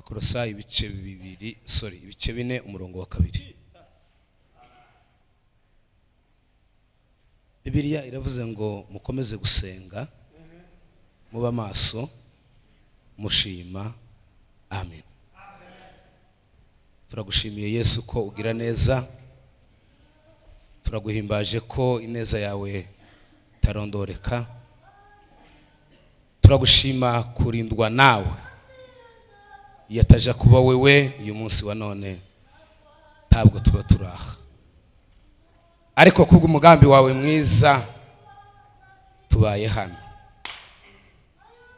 Abakolosayi ibice 2, sorry, ibice 4 umurongo wa 2. Bibiliya iravuze ngo mukomeze gusenga muba maso mushima. Amen. Turagushimiye Yesu ko ugira neza, turaguhimbaje ko ineza yawe tarondoreka, turagushima kurindwa nawe. Yataja kuba wewe uyu munsi wa none ntabwo tuba turaha, ariko kubwo umugambi wawe mwiza tubaye hano.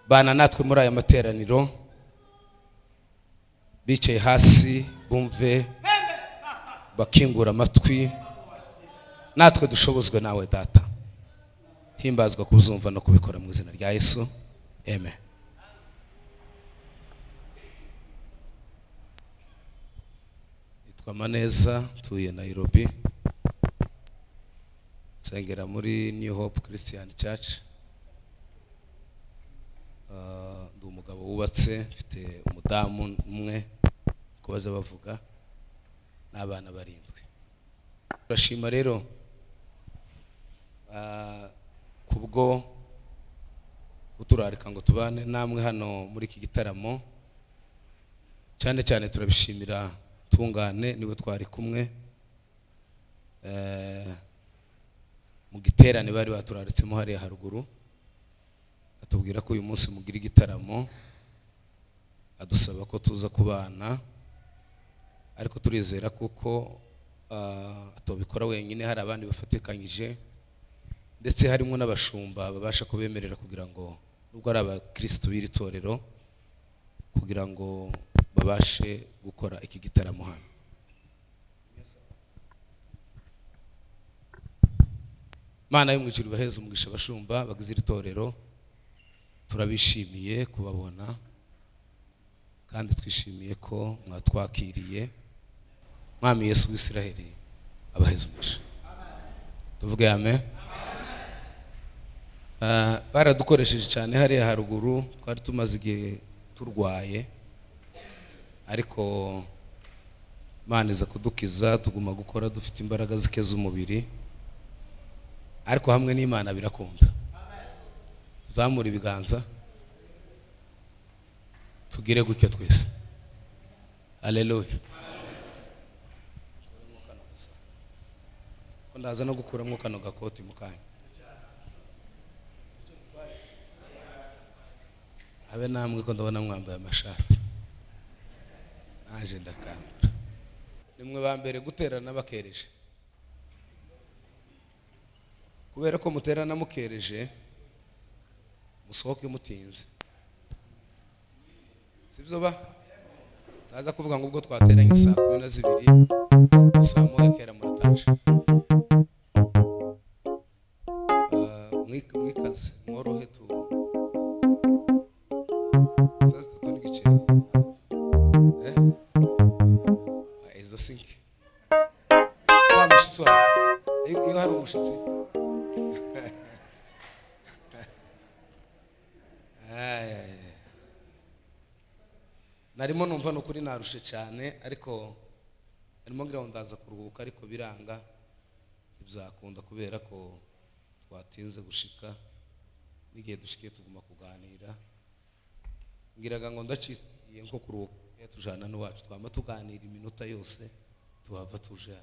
Bana natwe muri aya materaniro, bicaye hasi bumve, bakingura amatwi, natwe dushobozwe nawe Data. Himbazwa kuzumva no kubikora mu izina rya Yesu, amen. Nitwa Maneza, tuye Nairobi, nsengera muri New Hope Christian Church. Ndi umugabo wubatse, mfite umudamu umwe ko baza bavuga, n'abana 7. Turashima rero kubwo kuturarika ngo tubane namwe hano muri iki gitaramo. Cyane cyane turabishimira Tungane, niwe twari kumwe mu giterane bari baturaritsemo hariya haruguru, atubwira ko uyu munsi mugira igitaramo, adusaba ko tuza kubana, ariko turizera kuko atobikora wenyine, hari abandi bafatikanyije, ndetse harimo n'abashumba babasha kubemerera kugira ngo nubwo ari abakristo b'iri torero, kugira ngo babashe gukora iki gitaramo hano. Mana yo mu ijuru ibaheze umugisha abashumba bagize iri torero, turabishimiye kubabona kandi twishimiye ko mwatwakiriye. Mwami Yesu w'Isiraheli abaheze umugisha. Tuvuge amen. Baradukoresheje cyane hariya haruguru, twari tumaze igihe turwaye, ariko Imana iza kudukiza, tuguma gukora dufite imbaraga zike z'umubiri, ariko hamwe n'Imana birakunda. Tuzamura ibiganza tugire gutya twese. Haleluya. Ko ndaza no gukuramo kano gakoti mu kanya. Abe namwe ko ndabona mwambaye amashati, naje ndakambura. Nimwe ba mbere guterana bakereje, kubera ko muterana mukereje musohoke mutinze, sibyo ba? Taza kuvuga ngo ubwo twateranye saa 12 saa 1 kera murataje. Mwikaze mworohe tu saa 3:15. Izo sinki wa mushitsi wawe, iyo hari umushitsi. Narimo numva nukuri narushe cyane, ariko narimo ngira ngo ndaza kuruhuka, ariko biranga ntibyakunda kubera ko twatinze gushika, n'igihe dushikiye tuguma kuganira. Ngiraga ngo ndaciye nko kuruhuka tujana n'uwacu, twama tuganira iminota yose tuhava tujana.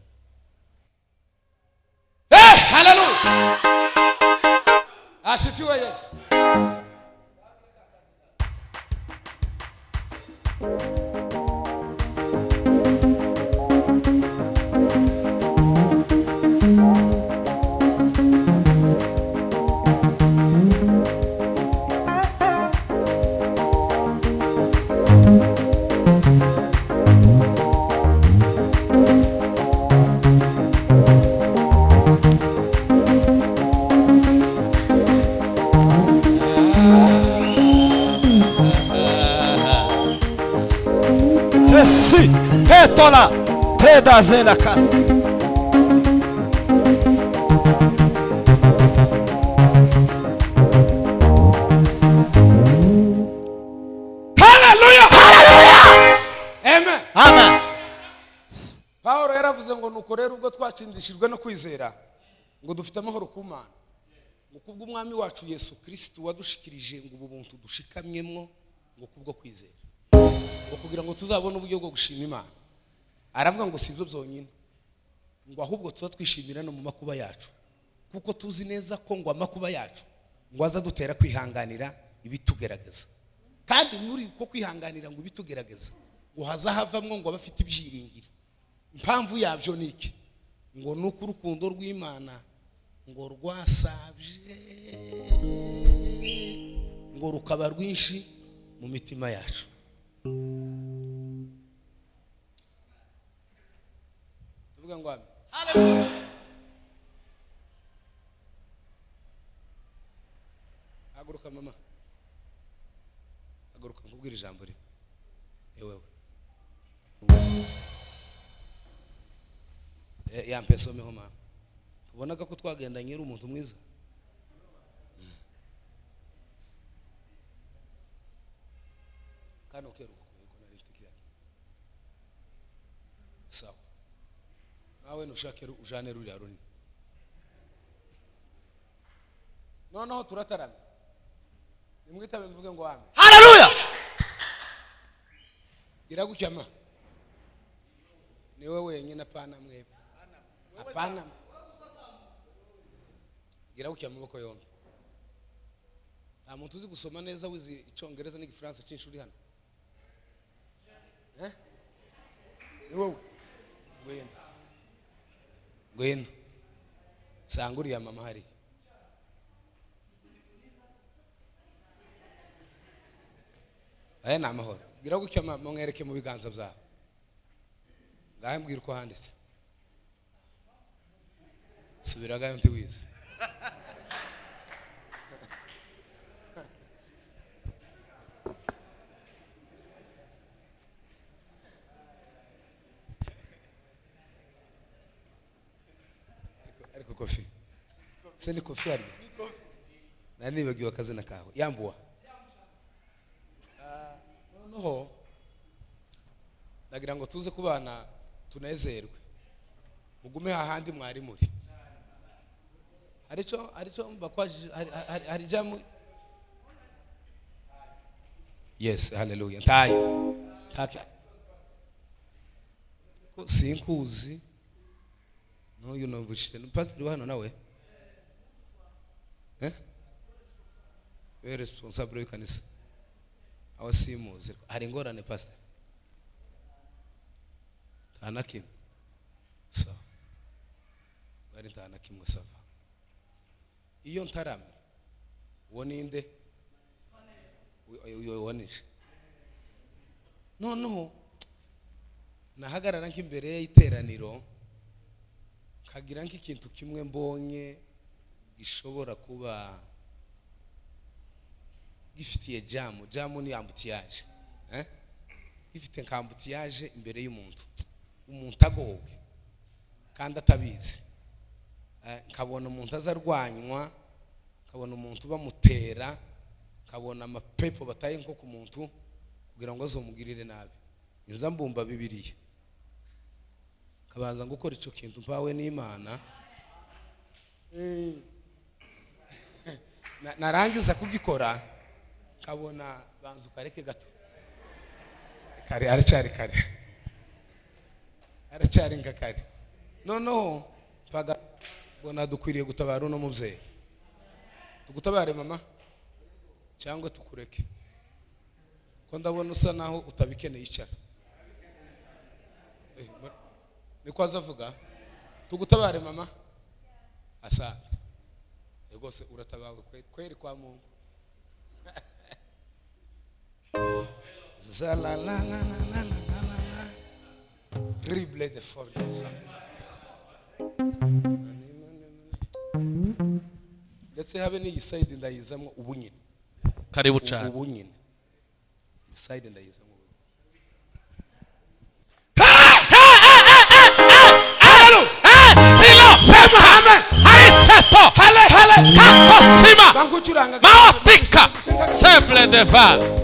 Haleluya, asifiwe Yesu. Petola, predazela kasi. Haleluya! Haleluya! Twatsindishijwe no kwizera, ngo dufite amahoro ku Mana, ngo kubw'umwami wacu Yesu Kristo wadushikirije ngo ubu buntu dushikamyemwo, ngo kubwo kwizera, ngo kugira ngo tuzabone uburyo bwo gushima Imana. Aravuga ngo si ibyo byonyine, ngo ahubwo tuba twishimira no mu makuba yacu, kuko tuzi neza ko ngo amakuba yacu ngo azadutera kwihanganira ibitugerageza, kandi muri ko kwihanganira ngo ibitugerageza ngo hazahavamwo ngo abafite ibyiringiro. Impamvu yabyo ni iki? Ngo nuko urukundo rw'Imana ngo rwasabye ngo rukaba rwinshi mu mitima yacu. Tuvuga ngo amen. Haleluya. Haguruka mama, haguruka nkubwire ijambo rimwe. Ewewe yampesomeho mama, tubonaga ko twagendanye uri umuntu mwiza. Kano keruka ko nari mfite kiriya. Sawa, nawe nushake ujane ruriya runini. Noneho turataramye, nimwitabe mvuge ngo amen. Haleluya. Gira ma, niwe wenyine, apana mwebwe, apana. Gira gutya amaboko yombi. Nta muntu uzi gusoma neza wizi icyongereza n'igifaransa cyinshi uri hano? Ni wowe? Ngwino, ngwino sanga uriya mama hariya. Aya ni amahoro. Gira gutya mama, mwereke mu biganza byawe. Ngahe mbwira uko handitse. Subiragayo ntiwize. Ariko kofi se ni kofi arya? Nari nibagiwe akazina kawe. Yambuwa. Noneho ndagira ngo tuze kubana tunezerwe, mugume hahandi mwari muri. Harico harico mbakwaje hari jamu. Yes, hallelujah. Ntayo ntaki sinkuzi n'uyu numvishije ni pastor wa hano nawe we responsable w'ikanisa aho simuzi. Hari ingorane pastor? Nta na kimwe. So bari nta na kimwe sava. Iyo ntaramye uwo ninde? Uyo wanije. Noneho nahagarara nk'imbere y'iteraniro kagira nk'ikintu kimwe mbonye gishobora kuba gifitiye jamu. Jamu ni ambutiyaje, gifite nkambutiyaje imbere y'umuntu, umuntu agowe kandi atabizi. Nkabona umuntu azarwanywa, nkabona umuntu bamutera, nkabona amapepo bataye nko ku muntu kugira ngo azomugirire nabi. Inza mbumba Bibiliya kabanza gukora ico kintu mpawe n'Imana, narangiza kugikora kabona banza ukareke gato kare, aracyari kare, aracyari nka kare. Noneho paga bona dukwiriye gutabara uno mubyeyi. Tugutabare mama cyangwa tukureke? Ko ndabona usa naho utabikeneye, icara. Niko azavuga. Tugutabare mama. Asante rwose, uratabawe kweri kwa Mungu. Za la la la la la la la la rible de force. Ndetse habe n'iyi side ndayizamwo ubu nyine. Karibu cyane. Ubu nyine side ndayizamwo. Silo Sema amen. Hariteto Hale hale. Kakosima Bangucuranga. Maotika Seble de va.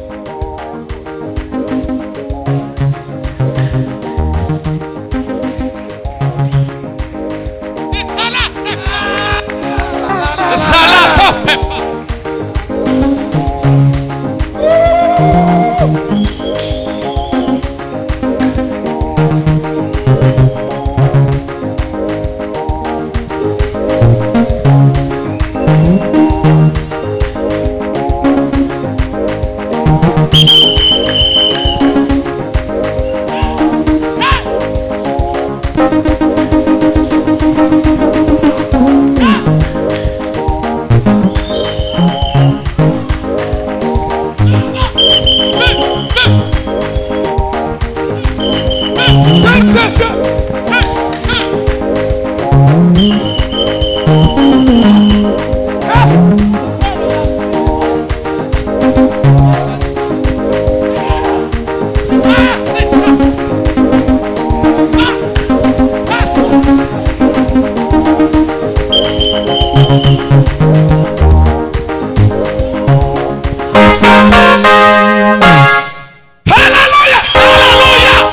Haleluya! Haleluya!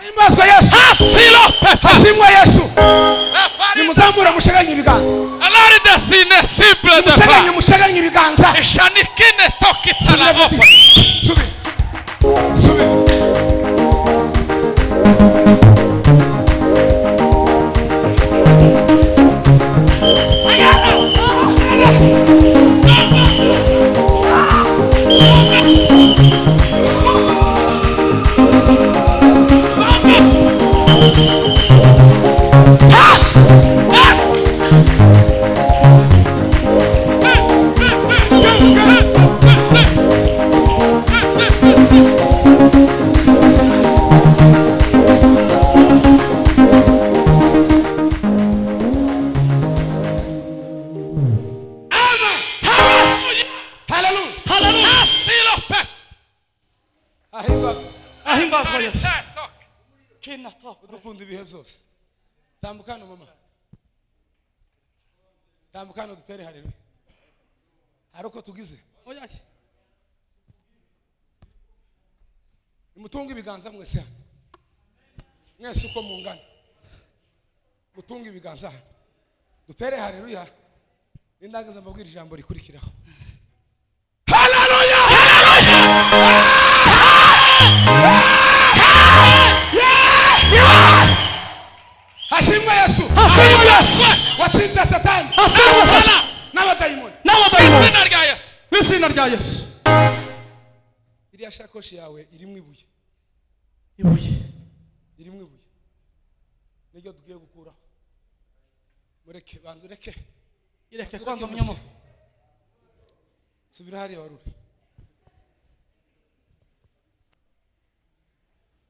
Himbazwa Yesu. Asilo pepa. Hashimwe Yesu. Nimuzamure musheganye ibiganza. Alari desine simple de Musheganye fa. musheganye ibiganza. Shanikine toki Subira talaofa. Subira. Subira. Haleluya. Asilo pepa. Ahimbazwe. Ahimbazwa Yesu. Kina toka. Udukunda ibihe byose. Tambuka hano mama. Tambuka hano dutere haleluya. Hari uko tugize. Oya. Nimutunge ibiganza mwese hano. Mwese uko mungana. Mutunge ibiganza hano. Dutere haleluya. Nindangiza mbabwira ijambo rikurikiraho. Haleluya! Haleluya! Hashimwe Yesu. Hashimwe Yesu. Watsinze Satani Hashimwe Satani. n'abadayimoni. N'abadayimoni. Izina rya Yesu. Mu izina rya Yesu. Iriya shakoshi yawe irimo ibuye. Ibuye. Irimo ibuye. Niryo tugiye gukuraho. Mureke banza ureke. Ireke kwanza munyamo. Subira hariya wari uri.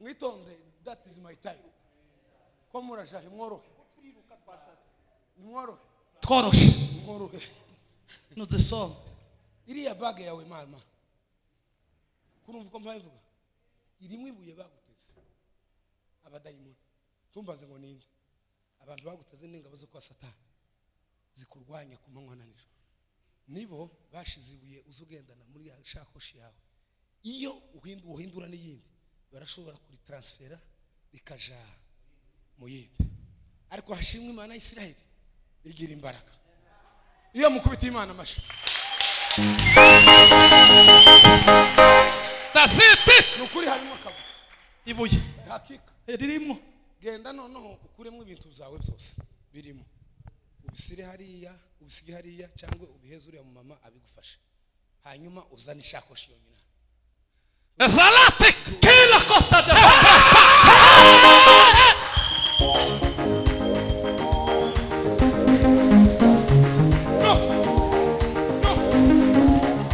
Mwitonde, that is my time. Ko murashaje mworohe. Nimworohe, Tworoshe. mworohe. Nuzisome. Iriya bag yawe mama. Kurumva uko mpabivuga? Irimo ibuye baguteze. Abadayimoni. Ntumbaze ngo ninde. Abantu baguteze n'ingabo zo kwa Satani. Zikurwanya ku manywa na nijoro. Nibo bashize ibuye uzugendana muri ya shakoshi yawe. Iyo uhindura n'iyindi barashobora kuritransfera rikaja mu yindi. Ariko hashimwe Imana ya Isiraheli igira imbaraga. Iyo mukubita Imana amashyi. Dasiti. Ni ukuri harimo akabuye. Ibuye. Hakika. Ririmo. Genda noneho ukuremo ibintu byawe byose birimo. Ubisire hariya, ubisige hariya cyangwa ubiheze uriya mama abigufashe. Hanyuma uzane ishakoshi yonyine. Zalati. Kila kota de. No. No.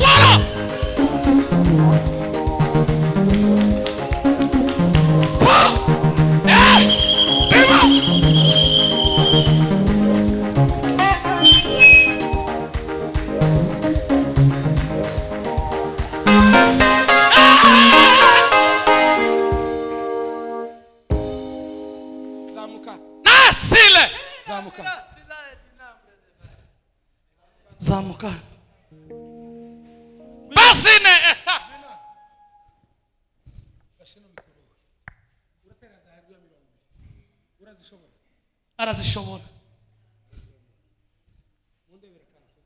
Wala. Zamuka. Nasile. Zamuka. Zamuka. Basine eta. Fashe no mikoro. Uratera za hariya 20. Urazishobora. Arazishobora. Mundebere kandi.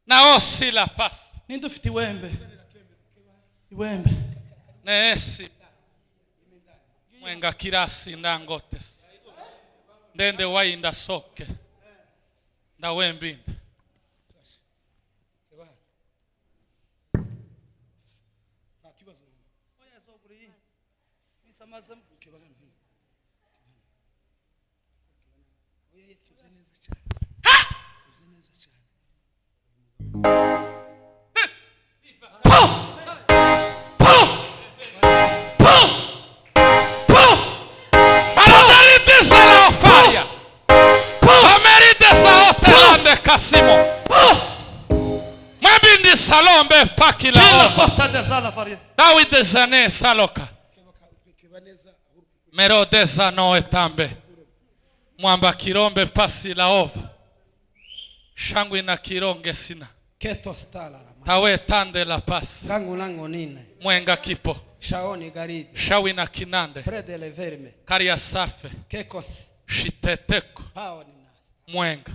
Na osila pas. Ninde ufite iwembe? Iwembe. Neesi. Mwenga kirasi ndangotes. Ndende wainda soke. Ndawembinde. Salombe pakila Dawid zane saloka Merodeza no etambe Mwamba kirombe pasi la ova Shangwi na kironge sina Keto stala la Tawe tande la pasi Langu lango nine Mwenga kipo Shaoni garidi Shawi na kinande Predele verme Karia safe Kekos Shiteteko Paoni nasta Mwenga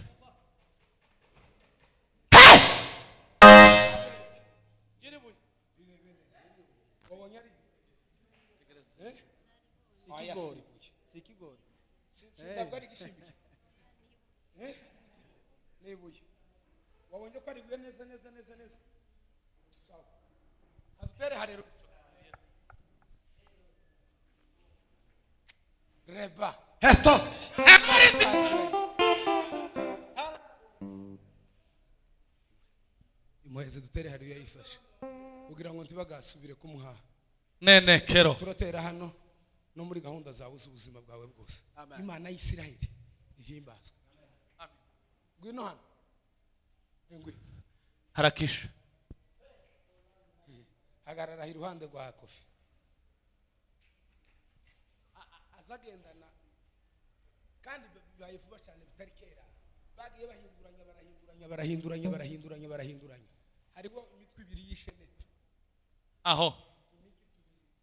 Reba. Hetot. Imuheze dutere hariya yifashe kugira ngo ntibagasubire kumuha nene kero turatera hano no muri gahunda zawe z'ubuzima bwawe bwose. Imana y'Isiraheli ihimbazwe. Amen. Ngwino hano. Ngwino. Harakisha. Hagarara iruhande rwa Kofi. Azagendana kandi bibaye vuba cyane bitari kera. Bagiye bahinduranya barahinduranya barahinduranya barahinduranya barahinduranya. Hariho imitwe ibiri y'ishenete. Aho.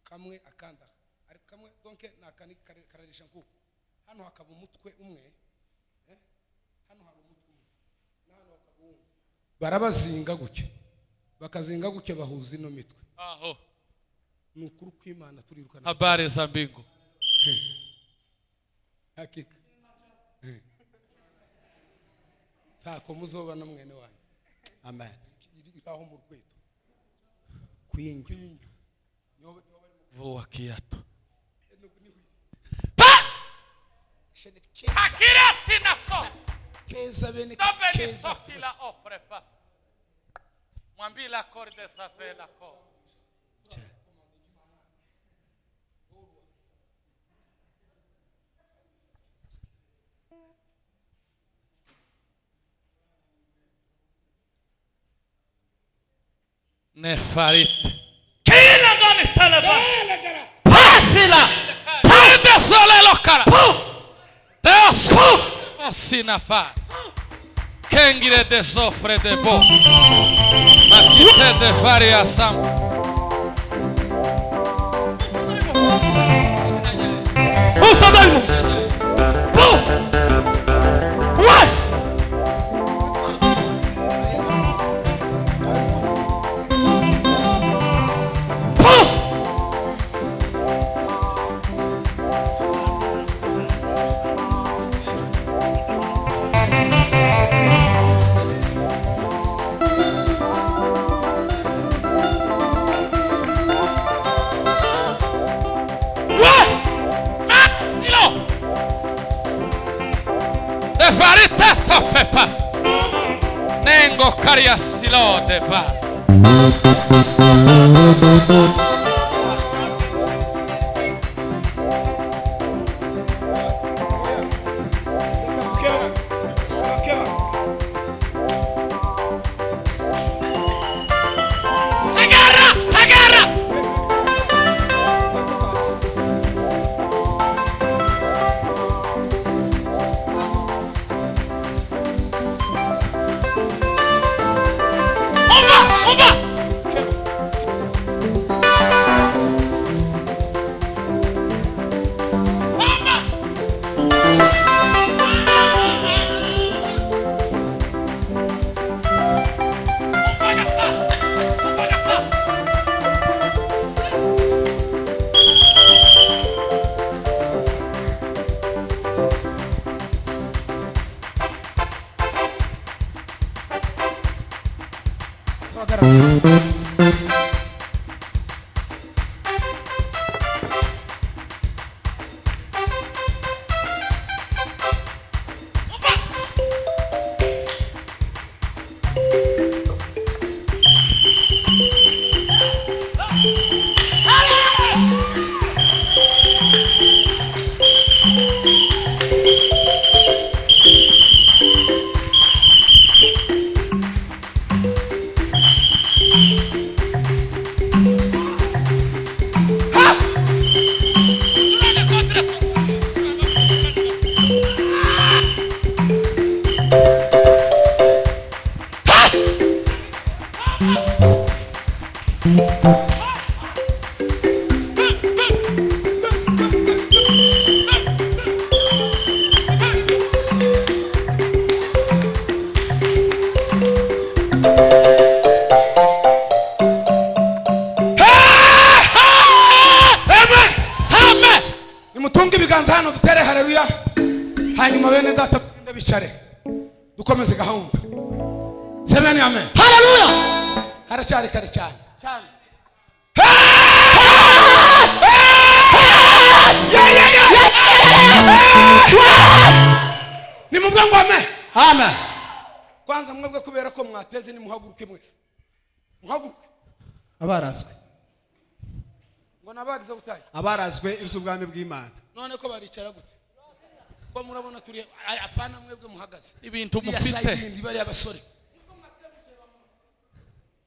Kamwe akanda. Ariko kamwe donc nakani kararisha nkuko. Hano hakaba umutwe umwe. Hano hari umutwe umwe. Nahano hakaba uwundi. Barabazinga gutya. Bakazinga gutya bahuza ino mitwe. Aho. Nukuru kw'Imana turirukana. Habari za mbingu. Hakika. Ntako muzoba na mwene wanyu. Amen. Iraho mu rweto. Kwingi. Vua kiatu. Pa! Akirati na so. Keza bene keza. Sokila opre pas. Mwambila corde sa fela ko. Nefarit. Kila ngani talaba. Pasila. Perde sole lokara. Deus. Osinafa. Kengire de sofre de bo. Makite de varia sam. Utadaimu. Pu. What? Nengo cariasilo de va. Agarra, agarra. Uva, uva. Duhagarare. Amen. Nimutunge ibiganza hano dutere haleluya, hanyuma bene data bagende bicare dukomeze gahunda. Semeni amen. Haleluya. Haracyari kare cyane. Cyane. Nimuvuge ngo amen. Amen. Kwanza mwebwe kubera ko mwateze nimuhaguruke mwese, muhaguruke. Abarazwe. Ngo nabagize butayi. Abarazwe iby'ubwami bw'Imana. None ko baricara gute? Ko murabona turi apana mwebwe muhagaze. Ibintu Iriya mufite. side yindi bariya basore.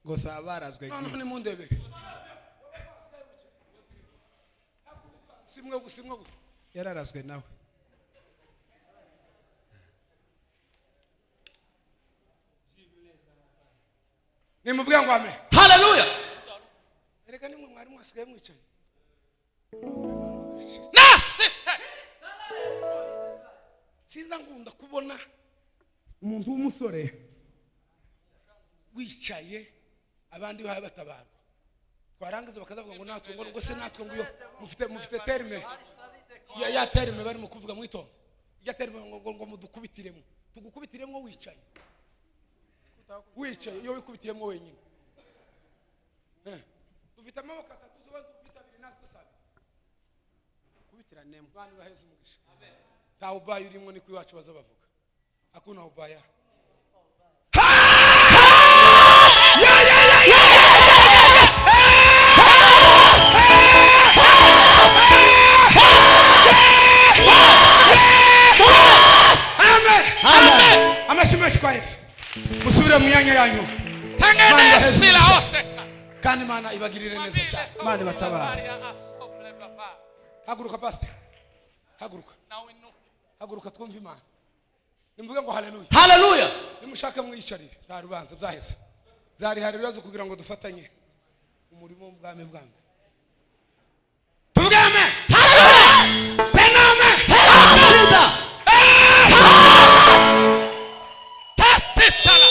Gusa abarazwe. Noneho nimundebe. Simwe gusimwe. Yararazwe nawe. Nimuvuge ngo amen. Haleluya. Erega nimwe mwari mwasigaye mwicaye. Nasite. Siza nkunda kubona umuntu w'umusore wicaye abandi bahaye batabarwa, twarangiza bakazavuga ngo natwe ngo se natwe ngo iyo mufite terme ya terme barimo kuvuga mwitonde, ya terme ngo mudukubitiremo, tugukubitiremo wicaye, wicaye iyo wikubitiyemo wenyine. Dufite amaboko atatu zo dufite abiri natwe sabe Kubitiranemo. Bana baheze umugisha. Nta ubaya urimo, niko iwacu baza bavuga. Hakuna ubaya. Amen. Amen. Amashyi menshi kwa Yesu. Musubire mu myanya yanyu. Tengenesi la oteka. Kandi Imana ibagirire neza cyane. Imana ibatabare. Haguruka pastor. Haguruka. Haguruka twumve Imana. Nimuvuge ngo haleluya. Haleluya. Nimushaka mwiyicarire nta rubanza byaheze. Zari haleluya zo kugira ngo dufatanye umurimo w'ubwami bwanyu. Tuvuge amen. Haleluya. Tena amen. Haleluya. Tatitala.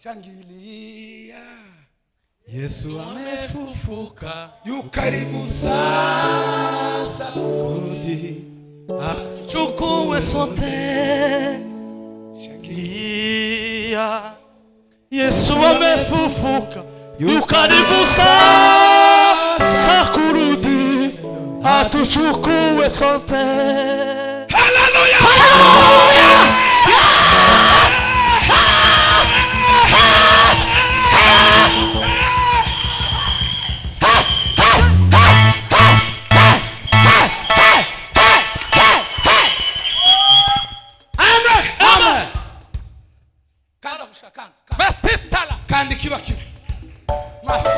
Shangilia. Yesu amefufuka Yu karibu sasa kurudi. Chukue sote. Shangilia. Yesu amefufuka, yu karibu sasa kurudi, atuchukue sote. Haleluya. Amen. Amen. Kanda kusha kanda. Metitala. Kandi kiba kibi. Mafi.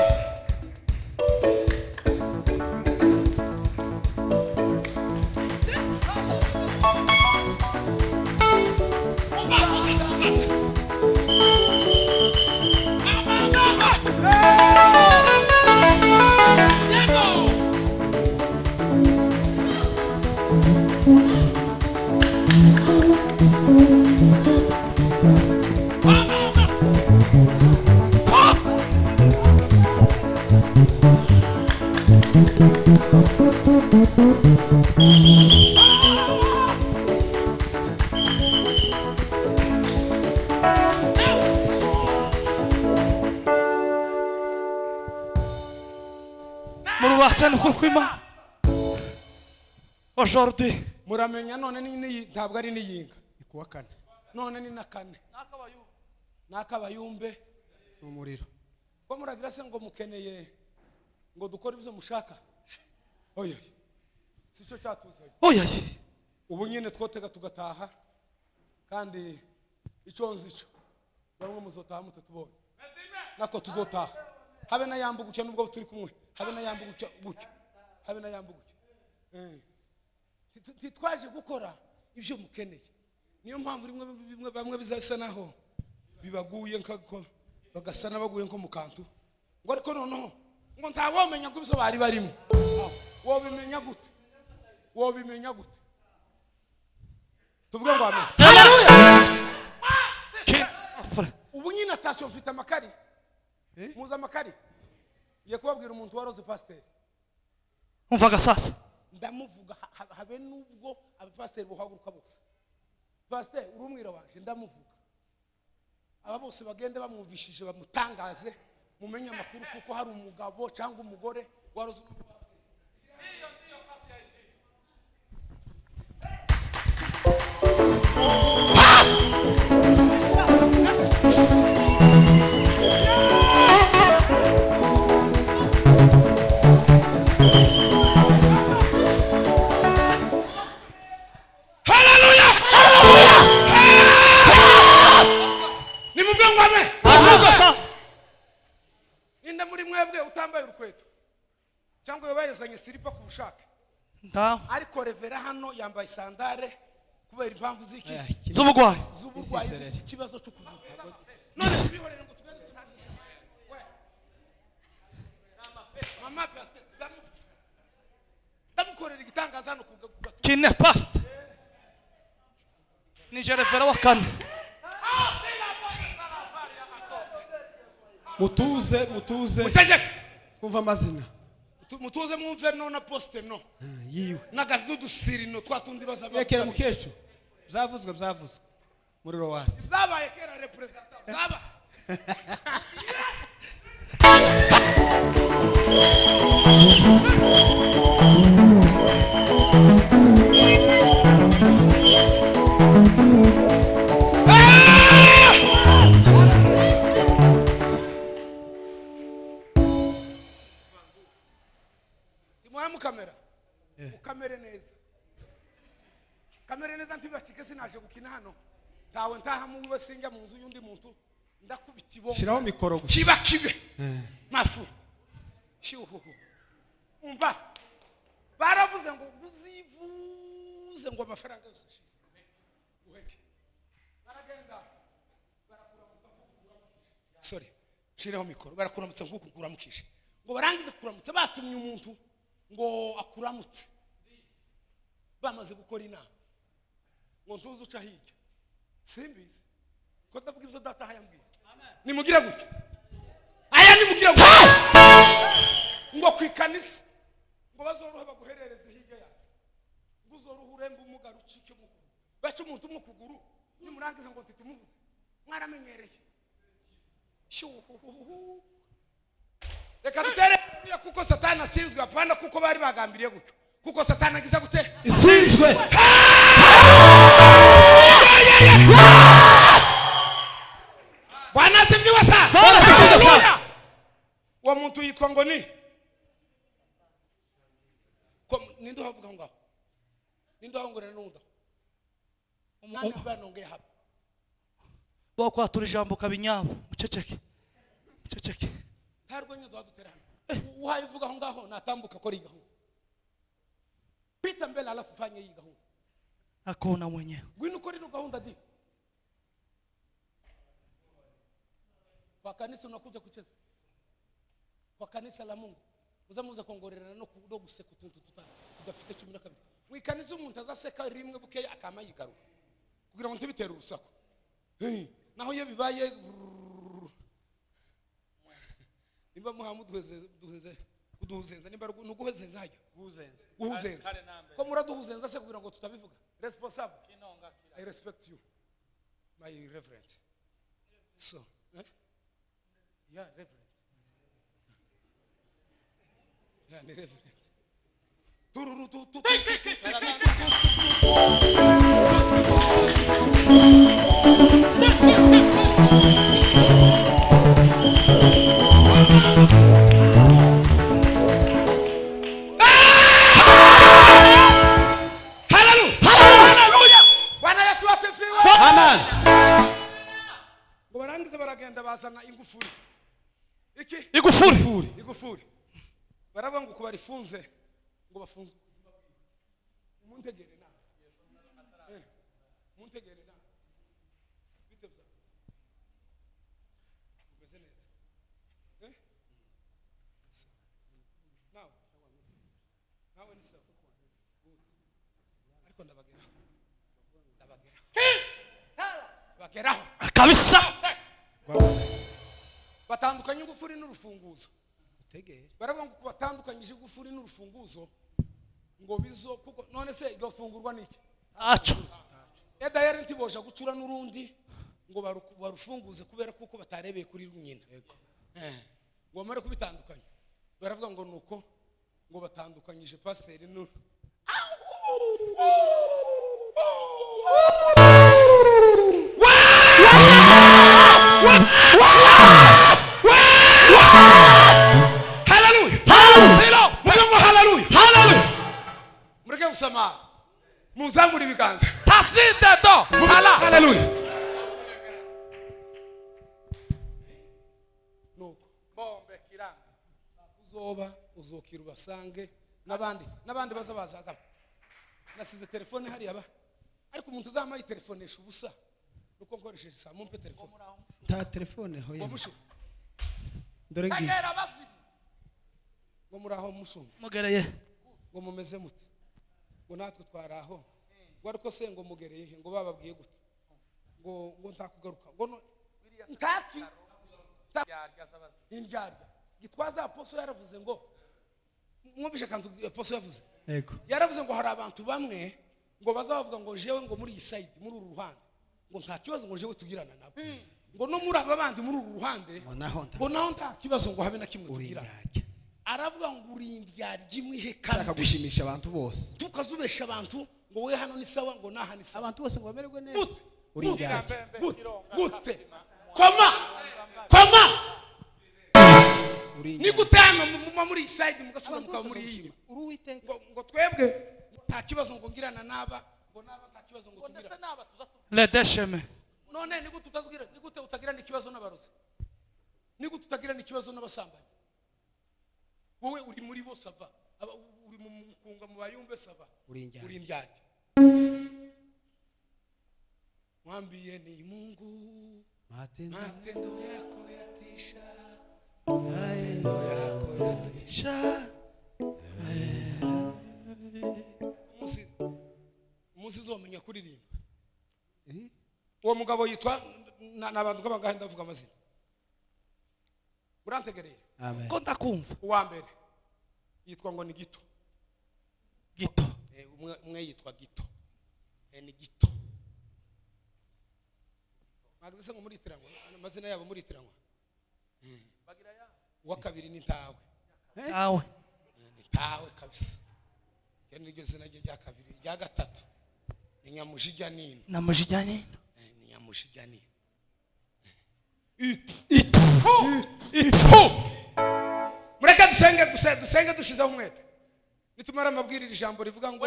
Pastor, ni ukuri kw'Imana. Aujourd'hui Muramenya none ntabwo ari n'iyinga. Ni kuwa kane. None ni na kane n'akabayumbe. Ni umuriro. Ko muragira se ngo mukeneye ngo dukore ibyo mushaka? Oya, si cyo cyatuzanye. Oya. Ubu nyine twotega tugataha, kandi icyo nzi cyo, bamwe muzotaha mutatubonye, nako tuzotaha. Habe na yambu gutya, nubwo turi kumwe, habe na yambu gutya gutya, habe na yambu gutya. Ntitwaje gukora ibyo mukeneye. Niyo mpamvu rimwe bimwe bamwe bizasa naho bibaguye, nkako bagasa n'abaguye nko mu kantu, ngo ariko noneho ngo ntawomenya ngo ibyo bari barimo. Wobimenya gute? Wobimenya gute? Tuvuge ngo amen. Ubu nyine atasiyo mfite amakari, muzi amakari. Ngiye kubabwira umuntu waroze pasiteri. Umvaga sasa. Ndamuvuga habe nubwo abapasiteri bohaguruka bose. Pasiteri uri umwira wanje, ndamuvuga. Aba bose bagende bamwumvishije, bamutangaze, mumenye amakuru, kuko hari umugabo cyangwa umugore waroze. Haleluya! Nimuvuge ngo amen. Sasa. Ninde muri mwebwe utambaye urukweto cyangwa yabayezanye silipa ku bushake? Nda. Ariko revera hano yambaye sandare kubera impamvu ziki? Z'ubugwayi. Z'uburwayi, ikibazo cyo kuvuga. None tubihorere ngo tugende. Mama pastor, ndamukorera igitangaza hano ku gatuza. Kine pastor. Ni jerevera wa kane. Mutuze, mutuze. Muceceke. Twumva amazina. Mutuze mwumve no na poste no. Yiwe. N'udusirino twa tundi bazaba. Rekera mukecuru. Byavuzwe, byavuzwe. Muriro wasi. Zabaye kera representant. Zaba. Imuha mukamera. Ukamere neza. Kamere neza ntibashike, sinaje gukina hano. Ntawe ntaha mu wiwe, sinjya mu nzu y'undi muntu, ndakubita ibongo. Shiraho mikoro gusa. Kiba kibe. Mafu. Shyuhuhu. Umva. Baravuze ngo uzivuze ngo amafaranga yose ashire. Uheke. Baragenda. Barakuramutsa. Sorry. Shiraho mikoro. Barakuramutsa nkuko kuramukije. Ngo barangize kuramutsa, batumye umuntu ngo akuramutse. Bamaze gukora inama. Ngo ntuze uca hirya. Simbizi. Ko ndavuga ibyo data hayambwiye. Nimugira gutya. Aya nimugira gutya. Ngo ku ikanisa ngo bazorohe baguherereze hirya yawe. Ngo uzorohe urembe umugara ucike mu kuguru. Bace umuntu umwe kuguru, nimurangiza ngo ntitumuvuze. Mwaramenyereye. Shuhuhuhu. Reka dutere kuko Satani atsinzwe, apana kuko bari bagambiriye gutyo. Kuko Satani agiza gute? Itsinzwe. Bwana asifiwe sana. Bwana asifiwe sana. Uwo muntu yitwa ngo ni ko ninde uhavuga ngaho? Ninde uhangorera n'undi? Nani banongeye hapa? Wakwatura ijambo kabinyabo. Muceceke. Muceceke. Ntarwo dutera hano. Uhaye uvuga aho ngaho natambuka kora iyi gahunda. Pita mbele alafu fanye iyi gahunda. Akona mwenyewe. Ngwino ukore ino gahunda di. Kwa kanisa unakuja kucheza. Kwa kanisa la Mungu. Uzamuza kongorerana no guseka utuntu tudafite 12. Mu ikanisa umuntu azaseka rimwe bukeya akama yigaruka. Kugira ngo ntibitere urusaku. Naho iyo bibaye nimba muhamuduheze duheze kuduhuzenza, nimba nuguhezenza hajya Guhuzenza. Guhuzenza. Ko muraduhuzenza se kugira ngo tutabivuga? Responsible. I respect you, my reverend. So, yeah, reverend. Ya, ni reverend. Tururu tu tu tu. Haleluya. Bwana Yesu asifiwe. Amen. Ngo barangize baragenda bazana ingufuri. Iki? Igufuri. Igufuri. Baravuga ngo kubarifunze ngo bafunze ubuzima bwiwe. Muntegere nawe. Muntegere nawe. Bite bya. Umeze neza. Nawe. Nawe ni sawa. Good. Ariko ndabageraho. Ndabageraho. Bageraho. Kabisa. Batandukanye ingufuri n'urufunguzo. Baravuga ngo kubatandukanyije igufuri n'urufunguzo ngo bizo kuko none se igafungurwa niki? Acho. Edayeri ntiboja gucura n'urundi ngo barufunguze kubera kuko batarebeye kuri nyina. Ngo bamare kubitandukanya. Baravuga ngo nuko ngo batandukanyije pasiteri nu Hallelujah. Silo. Muvuge ngo hallelujah. Hallelujah. Mureke gusama. Muzamure ibiganza. Tasinde do. Hala. Hallelujah. Nuko Bombe kiranga. uzoba uzokira ubasange n'abandi n'abandi baza bazaza. Nasize telefone hariya ba. Ariko umuntu uzamaye telefonesha ubusa. Nuko nkoresheje saa mumpe telefone. Ta telefone hoye. Ngo mushu Dore ngiye. Tegera bazimu. ngo muraho mushumba. Mugereye. Ngo mumeze mute. Ngo natwe twaraho. Ngo ariko se ngo mugereye he ngo bababwiye gute. Ngo ngo ntakugaruka. Ngo no ntaki indyarya. Gitwaza aposo yaravuze ngo mwumvishe kantu aposo yavuze. Yego. Yaravuze ngo hari abantu bamwe ngo bazavuga ngo jewe ngo muri iyi side muri uru ruhande ngo nta kibazo ngo jewe tugirana nabo. Ngo no muri aba bandi muri uru ruhande Ngo naho nta- ngo naho nta kibazo ngo habe na kimwe Uri tugirana. indyarya. Aravuga ngo uri indyarya imwe Shaka ihekana. gushimisha abantu bose. Tukazubesha abantu ngo we hano ni sawa ngo naha ni sawa. Abantu bose ngo bamererwe neza. Gute? Uri indyarya. Gute? Gute? Koma! Koma! Uri Ni indyarya. gute hano muma muri iyi side mugasubira Abantu mukaba bose muri iyi. bagushima. Uri Uwiteka. Ngo ngo twebwe nta kibazo ngo ngirana naba ngo naba nta kibazo ngo tugira. Les deux chemins. None ni gute utagira ni gute utagira n'ikibazo n'abarozi? Ni gute utagira n'ikibazo n'abasambanyi? Wowe uri muri bo sava. Uri mu mukunga mu bayumbe sava. Uri indyarya. Uri indyarya. Mwambie ni Mungu Matendo matendo yako yatisha. Matendo yako yatisha. Umunsi uzomenya kuririmba. Uwo mugabo yitwa n'abantu bangahe ndavuga amazina. Urantegereye? Amen. Ko ndakumva. Uwa mbere yitwa ngo ni Gito. Gito. Umwe yitwa Gito. Ni Gito. Mwagize se ngo muritiranwa amazina yabo muritiranwa. Uwa kabiri ni Ntawe. Ntawe. Ni Ntawe kabisa. Iyo niryo zina rye rya kabiri, rya gatatu. Ni Nyamujijya nini. Nyamujijya nini. Ni Nyamujijya nini. Itu. Itu. Itu. Mureke dusenge dusenge dushizeho umwete. Nitumara amabwirira ijambo rivuga ngo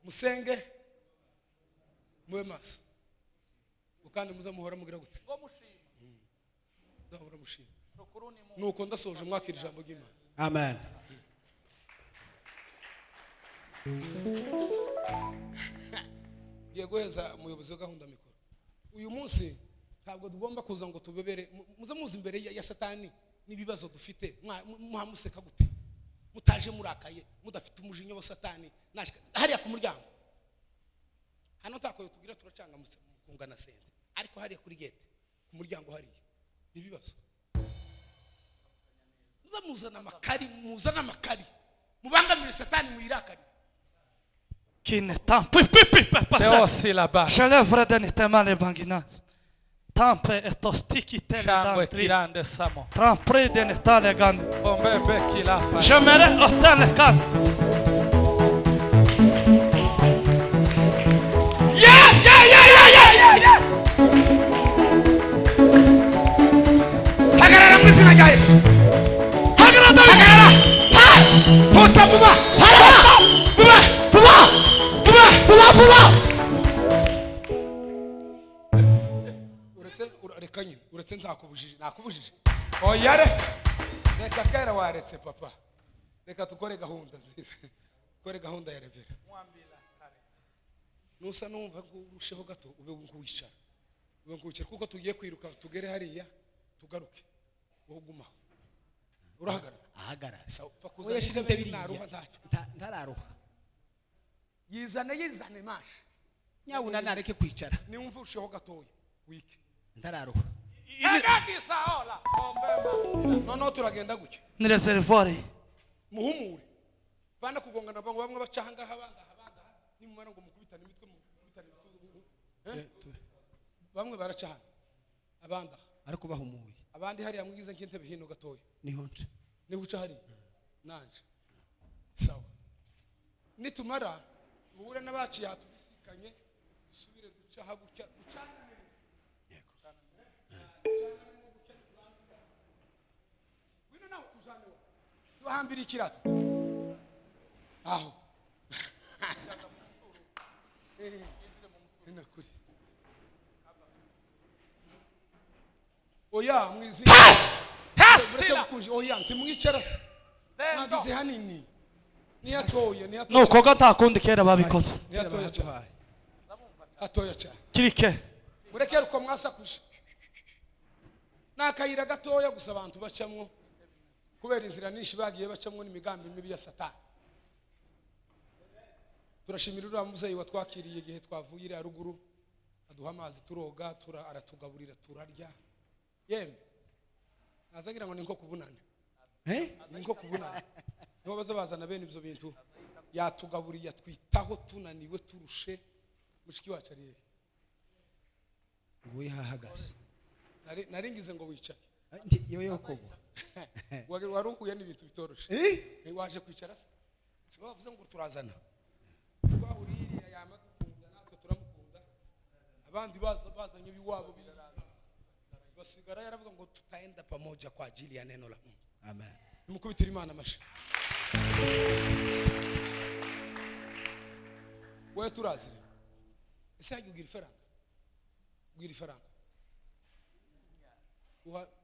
musenge mube maso. Kandi muzamuhora mugira gute? Muzamuhora mushima. Nuko ndasoje mwakira ijambo ry'Imana. Amen. Ngiye guheza umuyobozi wa gahunda mikoro. Uyu munsi ntabwo tugomba kuza ngo tubebere muze muze imbere ya Satani n'ibibazo dufite muhamuseka gute? Mutaje murakaye mudafite umujinya wa Satani hariya ku muryango. Hano takoyo tugira turacanga mukungana sente. Ariko hariya kuri gate ku muryango hariya nibibazo. Muze muzana amakari, muzana amakari. Mubangamire Satani muyirakari. Qui ne t'en puis puis puis pas ça. Aussi là-bas. Je lèvre d'un éternel les banguinas. Tampe etostikitele Shangwe dantri. kirande samo. Tramprede netale gande. Bombembe kilafa. J'aimerais otele kan. Yeah, yeah, yeah, yeah, yeah, yeah, yeah. Hagarara mu izina rya Yesu. Hagarara, hagarara. Ha! Huta vuba. Hagarara. Vuba, vuba. Vuba, vuba, vuba. Uretse reka nyine, uretse ntakubujije, nakubujije. Oya reka. Reka kera waretse papa. Reka tukore gahunda nziza. Tukore gahunda ya revera. Nusa numva ko urusheho gato ube nkuwicara. Ube nkuwicara kuko tugiye kwiruka tugere hariya tugaruke. Wowe ugumaho. Urahagarara. Ahagarara. Sawa, upfa kuzana Oya shira intebe biriya. naruha ntacyo. Ntararuha. Yizane yizane mashe. Nyabuna nareke kwicara. Niwumva urusheho gatoya wike. Ntararuha. Agagisa ola. Bombemba sila. Noneho turagenda gutya. Ni reservoir. Muhumure. Bana kugongana bamwe bamwe baca ahangaha abandi aha abandi aha. Nimumara ngo mukubitane imitwe mukubitane imitwe. Bamwe baraca hano. Abandi aha. Ariko bahumuye. Abandi hariya mwigize nk'intebe hino gatoya. Niho nca. Niho uca hariya. Nanje. Sawa. Nitumara duhure n'abaciye aha tubisikanye dusubire duca aha gutya ducane. Yego. Wino naho tujane wa. Tuhambira ikirato. Aho. Nakuri. Oya mwizi. Mureke Hasila. gukunje oya ntimwicara se. Dendo. Mwagize hanini. Niyatoye niyatoye. Nuko ga nta kundi kera babikoze. Niyatoye cyane. Hatoya cyane. Kirike. Mureke uko mwasakuje. Ni akayira gatoya gusa abantu bacamwo kubera inzira nyinshi bagiye bacamwo n'imigambi mibi ya Satani. Turashimira uriya mubyeyi watwakiriye igihe twavuye iriya ruguru, aduha amazi turoga, aratugaburira turarya. Yemwe nazagira ngo ni nko kubunana. Ni nko kubunana. Niho baza bazana bene ibyo bintu, yatugaburiye atwitaho tunaniwe turushe. Mushiki wacu ari hehe? Nguyu hahagaze. Nari ngize ngo wicaye. Yewe yokobo. Wari uhuye n'ibintu bitoroshe. Waje kwicara se? Si bavuze ngo turazana. Twahuriye iriya yama dukunda natwe turamukunda. Abandi baza bazanye ibiwabo basigara yaravuga ngo tutaenda pamoja kwa ajili ya neno la Mungu. Amen. Nimukubitire Imana amashi. Wewe turazire. Ese hajya ugira ifaranga? Ugira ifaranga?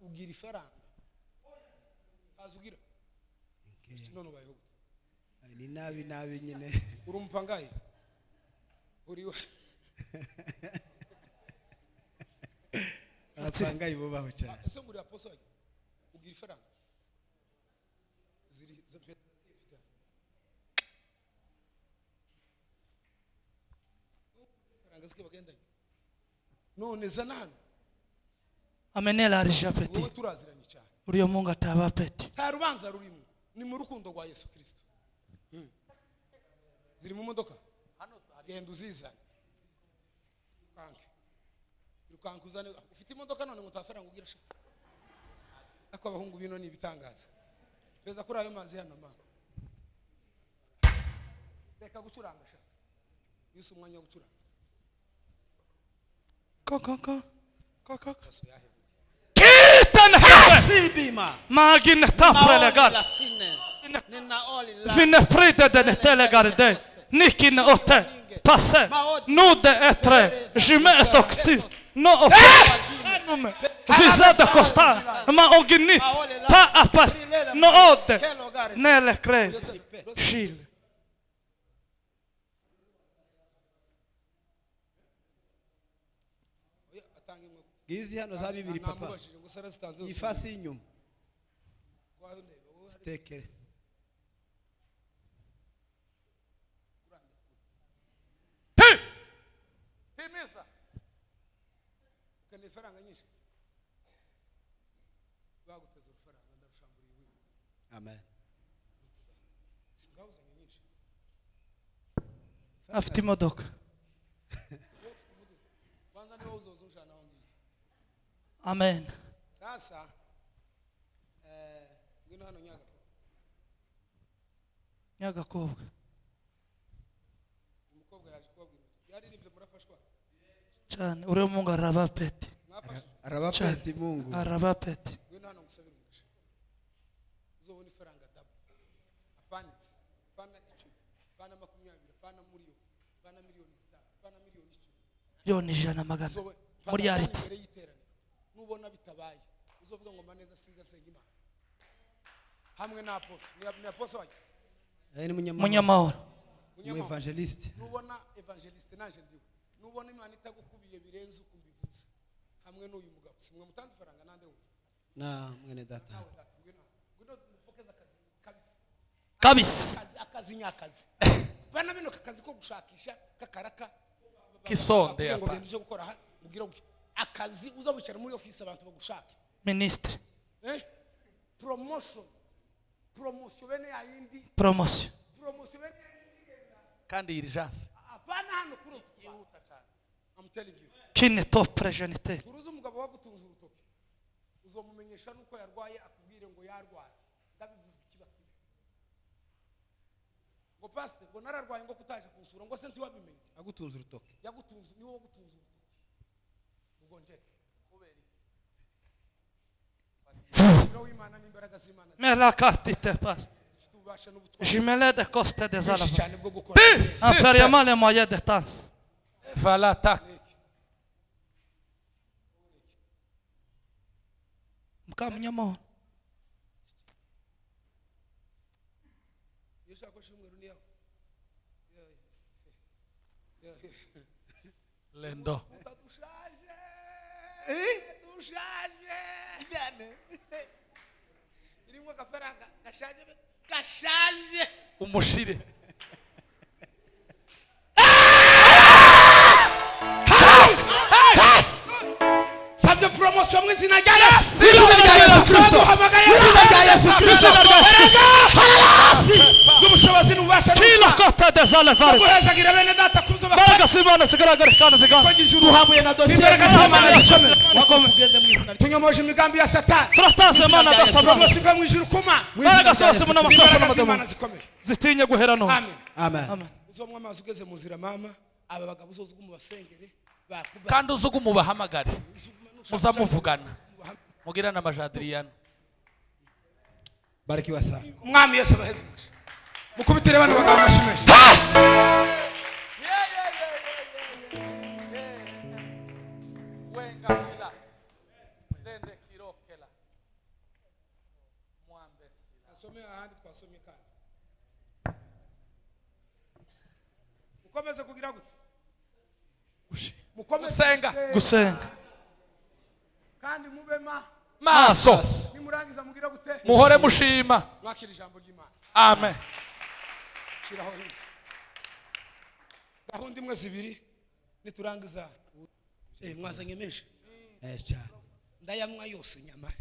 Ugira ifaranga? Haza ugira? None ubayeho gute? Ni nabi nabi nyine. Uri umupangayi? Uri Abapangayi bubaho cyane. Ese nguri apostle ugira ifaranga? Ziri zifite. Ifaranga zike bagendanye. None zana hano. Amenez l'argent petit. Wowe turaziranye cyane. Uriyo Mungu ataba peti. Nta rubanza rurimo. Ni mu rukundo rwa Yesu Kristo. Ziri mu modoka? Genda uzizane. Irukanke. Irukanke uzane. Ufite imodoka none ngo utafaranga ugira sha. Ariko abahungu bino ni ibitangaza. Peza kuri ayo mazi hano ma. Reka gucuranga sha. Yusu umwanya wo gucuranga. Ko ko ko. Ko ko. Aso yahebuye. Kitan hebe. Sibima. Magin tampre legal. Vinne pride de netele garde. Nikin ote. Passe. Nude etre. Jume et oxti. No ofe. Anume. Visa de costa. Ma ogni. Pa apas. No ode. Nele cre. Shil. Oya atanga imwe. Ngizi hano za bibiri papa. Namubajije ngo sara zitanze zose. Ifasi y'inyuma. Wayo ndeba, wowe hari- Tekere. Ti. Timiza. Ukeneye ifaranga nyinshi? Baguteze urufaranga ndarushamburiye iwe. Amen. Singawuzanye nyinshi. Afite imodoka. Kwanza niwe uzoza unjana aho ngiye. Amen. Sasa ngwino hano Nyagakobwa. Umukobwa yaje kubabwira. Yaririmbye murafashwa. Cyane uri Mungu arabapeti. Arabapeti Mungu. Arabapeti. Ngwino hano ngusabire umugisha. Uzobona ifaranga dabo. Apanitse. Apana 10, apana 20, apana miliyoni, apana miliyoni 5, apana miliyoni 10. Miliyoni 100 muri yariti. Nubona bitabaye uzovuga ngo maneza sinza senga Imana. Hamwe na apostle, ni apostle waje. Ni Munyamahoro. Mu evangeliste. Nubona evangeliste nanje ndiwe. Nubona Imana itagukubiye birenze uko mbivuze. Hamwe n'uyu mugabo simwe mutanze faranga nande we. Na mwene data. Ngwino mupokeza akazi kabisa. Kabisa. Akazi nyakazi. Bana bino kakazi ko gushakisha kakaraka. Kisonde ngo genda uje gukora ha mugira akazi uzawicara muri office abantu bagushaka. Ministre. Promotion. Promotion bene yindi. Promotion. Promotion bene kandi urgence. Apana hano kuri yihuta cyane. I'm telling you. Kine top pregenite. Uruzi umugabo wagutunze urutoki. Uzomumenyesha nuko yarwaye akubwire ngo yarwaye. Ndabivuze ikiba kibi. Ngo pastor ngo nararwaye ngo kutaje kunsura ngo se ntiwabimenye. Agutunze urutoki. Yagutunze ni wowe gutunze urutoki. Ugonjeke. Melakatite past. Jumelé de coste des alava. Impériement les moyens de temps. Valata. Mkamunyamo. Lendo. Gashaje umushire. Sabye promotion mu izina rya Yesu. Mu izina rya Yesu Kristo. Mu izina rya Yesu Kristo. Z'ubushobozi n'ububasha. Kila kota des alevare. Guhezagira bene data kuzo bakora. Imbaraga z'Imana zigaragara kandi ziganza. Duhabuye na dosiye. Imbaraga z'Imana zikomeye. Tunyomoje imigambi ya Satani. Turataze Imana data. Promotion iva mu ijuru kuma. Imbaraga zose mu Imbaraga z'Imana zikomeye. Zitinye guhera none. Amen. Amen. Uzomwa amazi ugeze mu nzira mama, aba bagabo uzozuga mu basengere bakuba. Kandi uzuga umubahamagare. Muzamuvugana. Mugirana amajadriyano. Barikiwa sana. Mwami Yesu abaheze umugisha. Mukubitire bano bagabo amashimeje. Wenga kila. Lende kirokela. Mwambe. Asome ahandi twasomye kandi. Mukomeze kugira gute? Mukomeze gusenga. Gusenga. Kandi mube maso. Nimurangiza mugira gute? Muhore mushima. Mwakira ijambo ry'Imana. Amen. Shiraho hino. Gahunda imwe zibiri niturangiza. Mwazanye menshi. Cyane. Ndayamwa yose nyamara.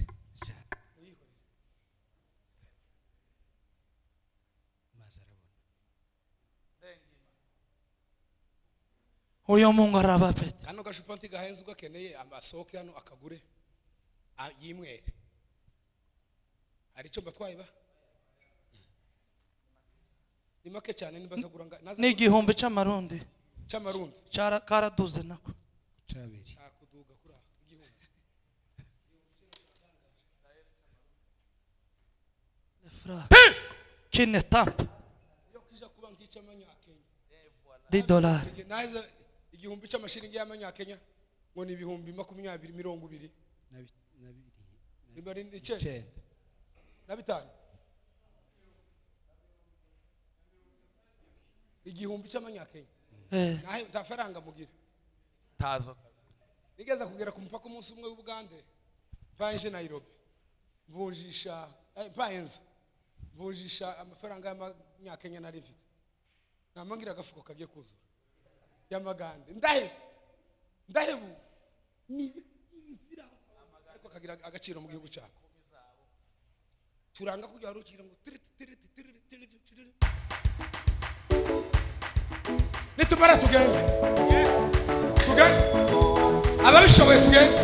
Cyane. Mazi arabona. Uyo Mungu arabapeti. Kano gashupa ntigahenze ugakeneye amasoke hano akagure yimwere. Hari icyo mbatwaye ba? Ni make cyane nibaza guranga. Ni igihumbi cy'amarundi. Cy'amarundi. Cyara karaduze nako. Cyabiri. Akuduga kuri igihumbi. Fra. Kine tamp. Yo kija kuba nkica amanyakenya. $10. Naze igihumbi cy'amashiringi y'amanyakenya ngo ni ibihumbi 20 20 na Ni 9 na 5. Igihumbi cy'amanyakenya. Nahe ndafaranga mugira. Tazo. Nigeza kugera ku mupaka umunsi umwe w'Ubugande. Panje Nairobi. Mvunjisha payenza. Mvunjisha amafaranga y'amanyakenya nari mfite. Namangira agafuko kagiye kuzura. Y'amagande. Ndahebu. Ni ariko kagira agaciro mu gihugu cyako. Turanga kujya rukira ngo tiri tiri tiri tiri tiri. Nitumara tugende. Tugende. Ababishoboye tugende.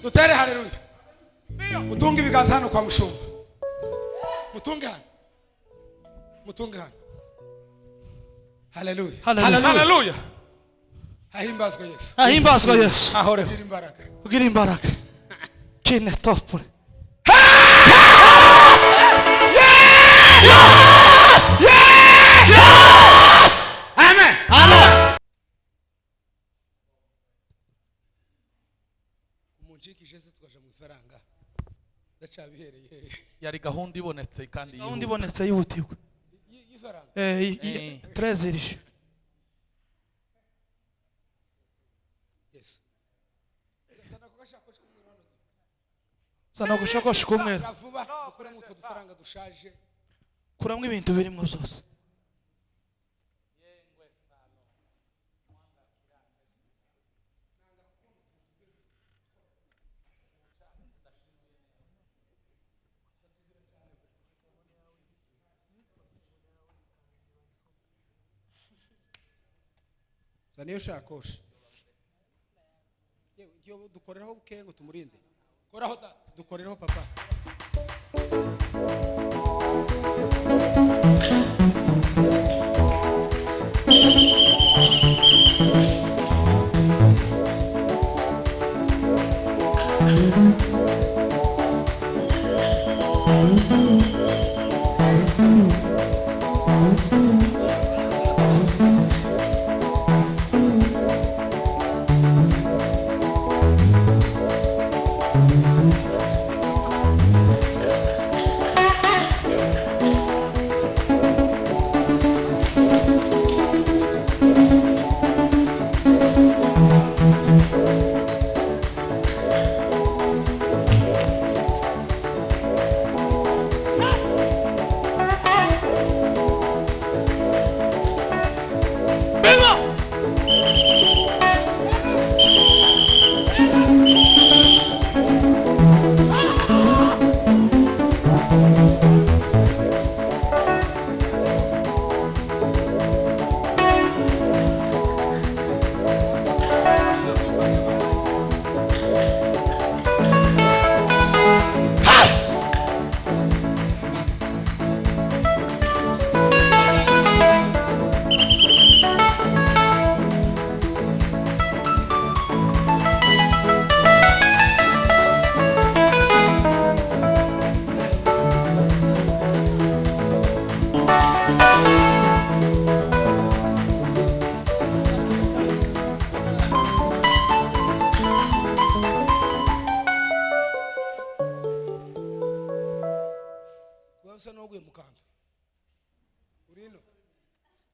Dutere haleluya. Mutunge ibiganza hano kwa mushumba. Mutunge hano. Mutunge hano. Haleluya. Haleluya. Ahimbazwe Yesu. Ahimbazwe Yesu. Ahoreho. Ugira imbaraga. Ugira imbaraga. Kine topure. Amen. Amen. Umunshikije se tukaja mu ifaranga. Ndacabihereye. Yari gahunda ibonetse kandi Gahunda ibonetse yihutirwa. Y'ifaranga. 13. Yes. Zana gashakoshi k'umweru. Vuba dukuremo utwo dufaranga dushaje. Kuramwe ibintu birimo byose. Zana iyo shakoshi. Yewe ngiyo dukoreraho buke ngo tumurinde. Koraho data. Dukoreraho papa.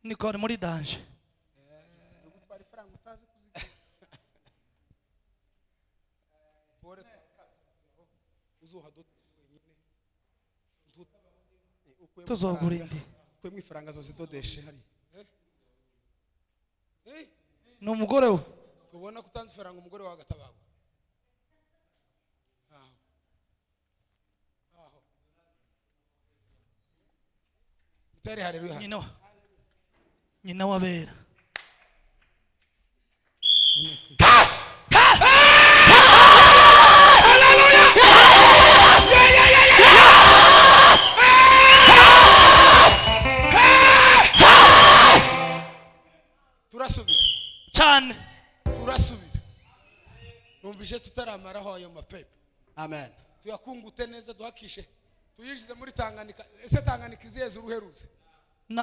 Niko muri danger. Tuzogura indi. Kwemwe ifaranga zose dodeshe hari. Ni umugore we. Tubona kutanze ifaranga umugore wa gatabago. Aho. Aho. Mutere haleluya. Nyina. Nyina wabera. Turasubira. Cyane. Turasubira. Numvise tutaramaraho ayo mapepo. Amen. Tuyakungute neza duhakishe. Tuyinjize muri Tanganyika. Ese Tanganyika iziheza uruheruze?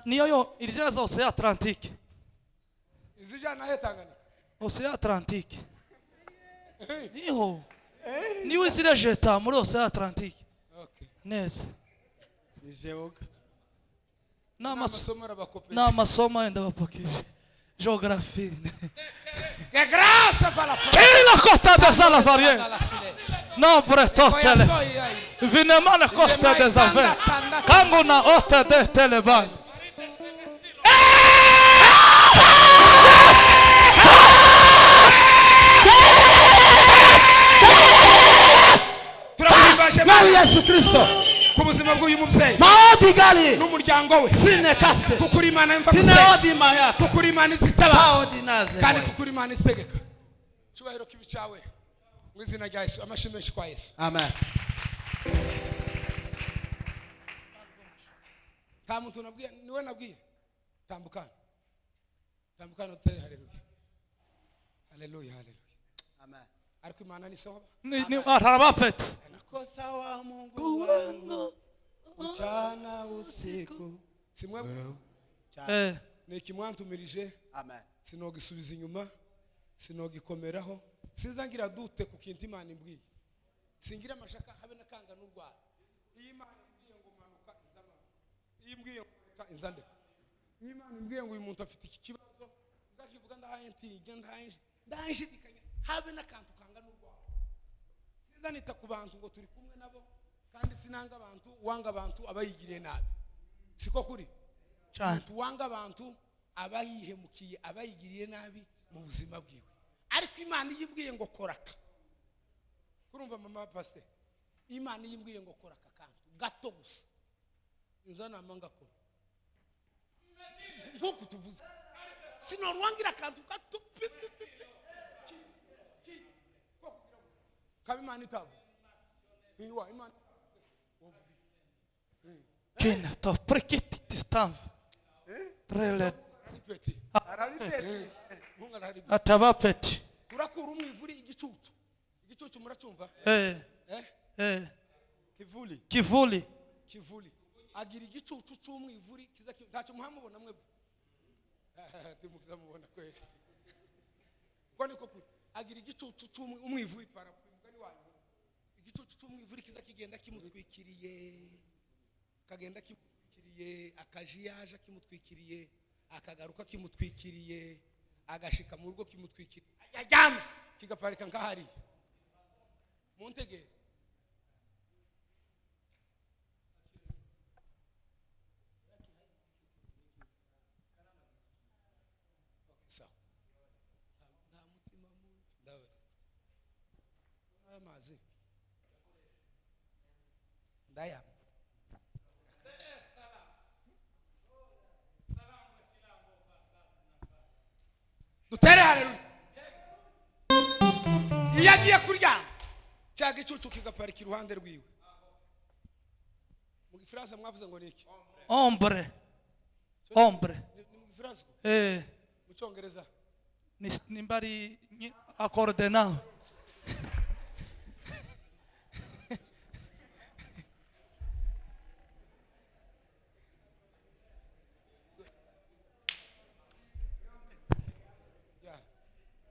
Niyo yo irijana Océan Atlantique. Izijana he Tanganyika? Océan Atlantique. Niho. Niwe izirejeta muri Océan Atlantique. Okay. Neza. Ni jewoga. N'amasomo arabakopesha. N'amasomo yenda bapakije. Géographie. Que grâce va la Kila costa des Alavariens. Nombre totele. Vinema la costa des Aves. Kango na ote de Teleban. Turamuhimbaje Mwami Yesu Kristo. ku buzima bw'uyu mubyeyi Maodi gali. n'umuryango we. Sine kaste. Kuko uri Imana yumva Sine gusenga. odi maya. Kuko uri Imana izitabara. Paodi naze. Kandi kuko uri Imana itegeka. Cyubahiro kibi cyawe mu izina rya Yesu. Amashyi menshi kwa Yesu. Amen. Nta muntu nabwiye, niwe nabwiye. Tambukana. Tambukana utere haleluya. Haleluya, haleluya. Amen. Ariko Imana ni sawa. Ni arabapet. Nakosa wa Mungu wangu mchana usiku. Simwe ni ikimwantumirije. Amen. Sinogisubiza inyuma, sinogikomeraho, sinzangira dute ku kintu Imana imbwiye. Singira amashaka habe nakanga n'urwara. Iyo Imana imbwiye ngo manuka izamanuka. Iyo imbwiye ngo reka izandeka. Iyo Imana imbwiye ngo uyu muntu afite iki kibazo, nzakivuga ndahaye ntinya, ndahaye nshidikanya, habe n'akantu kanga n'urwara. Sinzanita ku bantu ngo turi kumwe nabo, kandi sinanga abantu, wanga abantu abayigiriye nabi. Siko kuri? Cyane. Wanga abantu abayihemukiye, abayigiriye nabi mu buzima bwiwe. Ariko Imana yibwiye ngo koraka. Kurumva mama pastor? Imana yimbwiye ngo koraka kantu gato gusa. Inzana manga ko. Nkuko tuvuze. Sinorwangira kantu gato. Kaba Imana itavuze. Iwa Imana. Kina to prekiti tistav. Trele. Arabipeti. Atabapeti. Turakura umwivuri igicucu. Igicucu muracumva? Kivuli. Kivuli. Kivuli. Agira igicucu cy'umwivuri kiza ntacyo muhamubona mwebwe. Timukiza mubona kweli. Ko niko kuri. Agira igicucu cy'umwivuri para mugani wanyu. Igicucu cy'umwivuri kiza kigenda kimutwikiriye. Kagenda kimutwikiriye, akajiyaje kimutwikiriye, akagaruka kimutwikiriye, agashika mu rugo kimutwikiriye. Ajyama kigaparika nkahari. Muntege. Sawa. Nta mutima mubi. Ndawe. Amazi. Ndaya. Dutere haleluya. Iyo agiye kuryama cya gicucu kigaparika iruhande rwiwe. Mu gifaransa mwavuze ngo niki? Ombre. Ombre. Ni mu gifaransa? Mu cyongereza? Nimbari accorde nawe.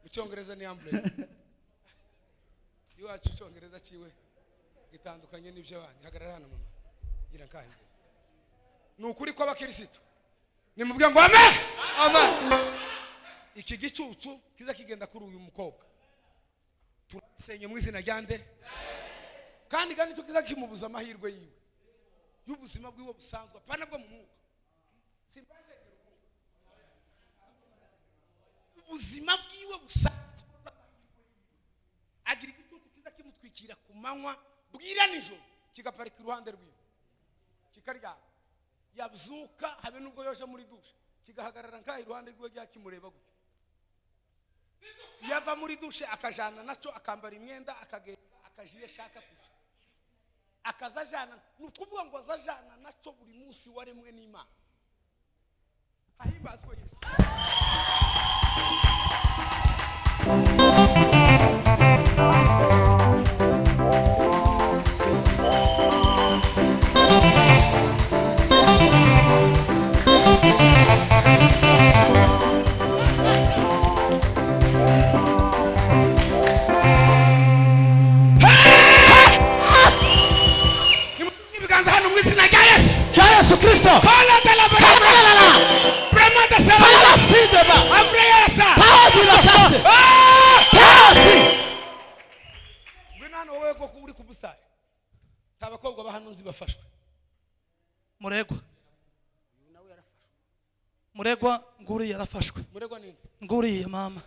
Mu cyongereza ni ambre. Iwacu icyongereza kiwe gitandukanye n'ibyo abandi. Hagarara hano mama. Gira nkahe imbere. Ni ukuri kw'abakirisitu. Nimuvuge ngo amen. Amen. Iki gicucu kiza kigenda kuri uyu mukobwa. Turasenye mu izina rya nde? Kandi kandi cyo kiza kimubuza amahirwe yiwe. Y'ubuzima bwiwe busanzwe, apana bwo mu mwuka. Simbazegera umwuka. Ubuzima bwiwe busanzwe. Agira igicucu kiza kimutwikira ku manywa bwira nijoro kigaparika iruhande rwiwe. Kikaryama. Yabyuka habe nubwo yoje muri dushe kigahagarara nkaho iruhande rwiwe ryakimureba gutya. Yava muri dushe akajana nacyo akambara imyenda akagenda akajiye ashaka kuja. Akazajana, ni ukuvuga ngo azajana nacyo buri munsi waremwe n'Imana. Ahimbazwe Yesu. Parasideba. Padirataste. Pasi. Ngwino hano wowe koko uri ku busitani. Nta bakobwa ba hano nzi bafashwe. Muregwa. Muregwa nguri yarafashwe. Muregwa ninde? Nguriye mama.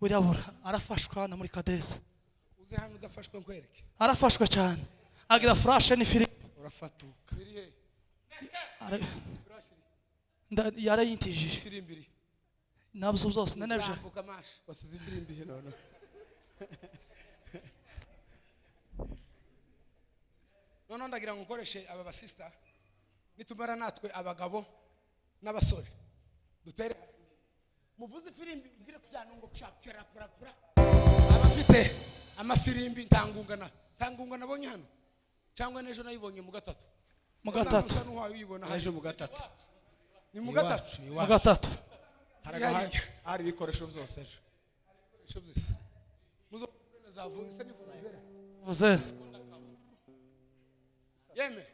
Wirabura arafashwe hano muri Kadesi. Uze hano udafashwe nkwereke. Arafashwe cyane. Agira flash ni fili. Urafatuka. Biri he? Yarayintijije. Firimbiri. Nabyo byose nanabyo. Rambuka mashi. Wasize ifirimbi he none? Noneho ndagira ngo nkoreshe aba basista nitumara natwe abagabo n'abasore dutere muvuze ifirimbi ugire kujyana ngo pya pura pura abafite amafirimbi ntangungana ntangungana nabonye hano cyangwa n'ejo nayibonye mu gatatu. Mu gatatu. Nta n'uwawe uyibona Ejo mu gatatu. Ni mu gatatu. Mu gatatu. Hari ibikoresho byose ejo. Ibikoresho byose. Muzo zavuye se nivuzera. Vuzera. Yeme.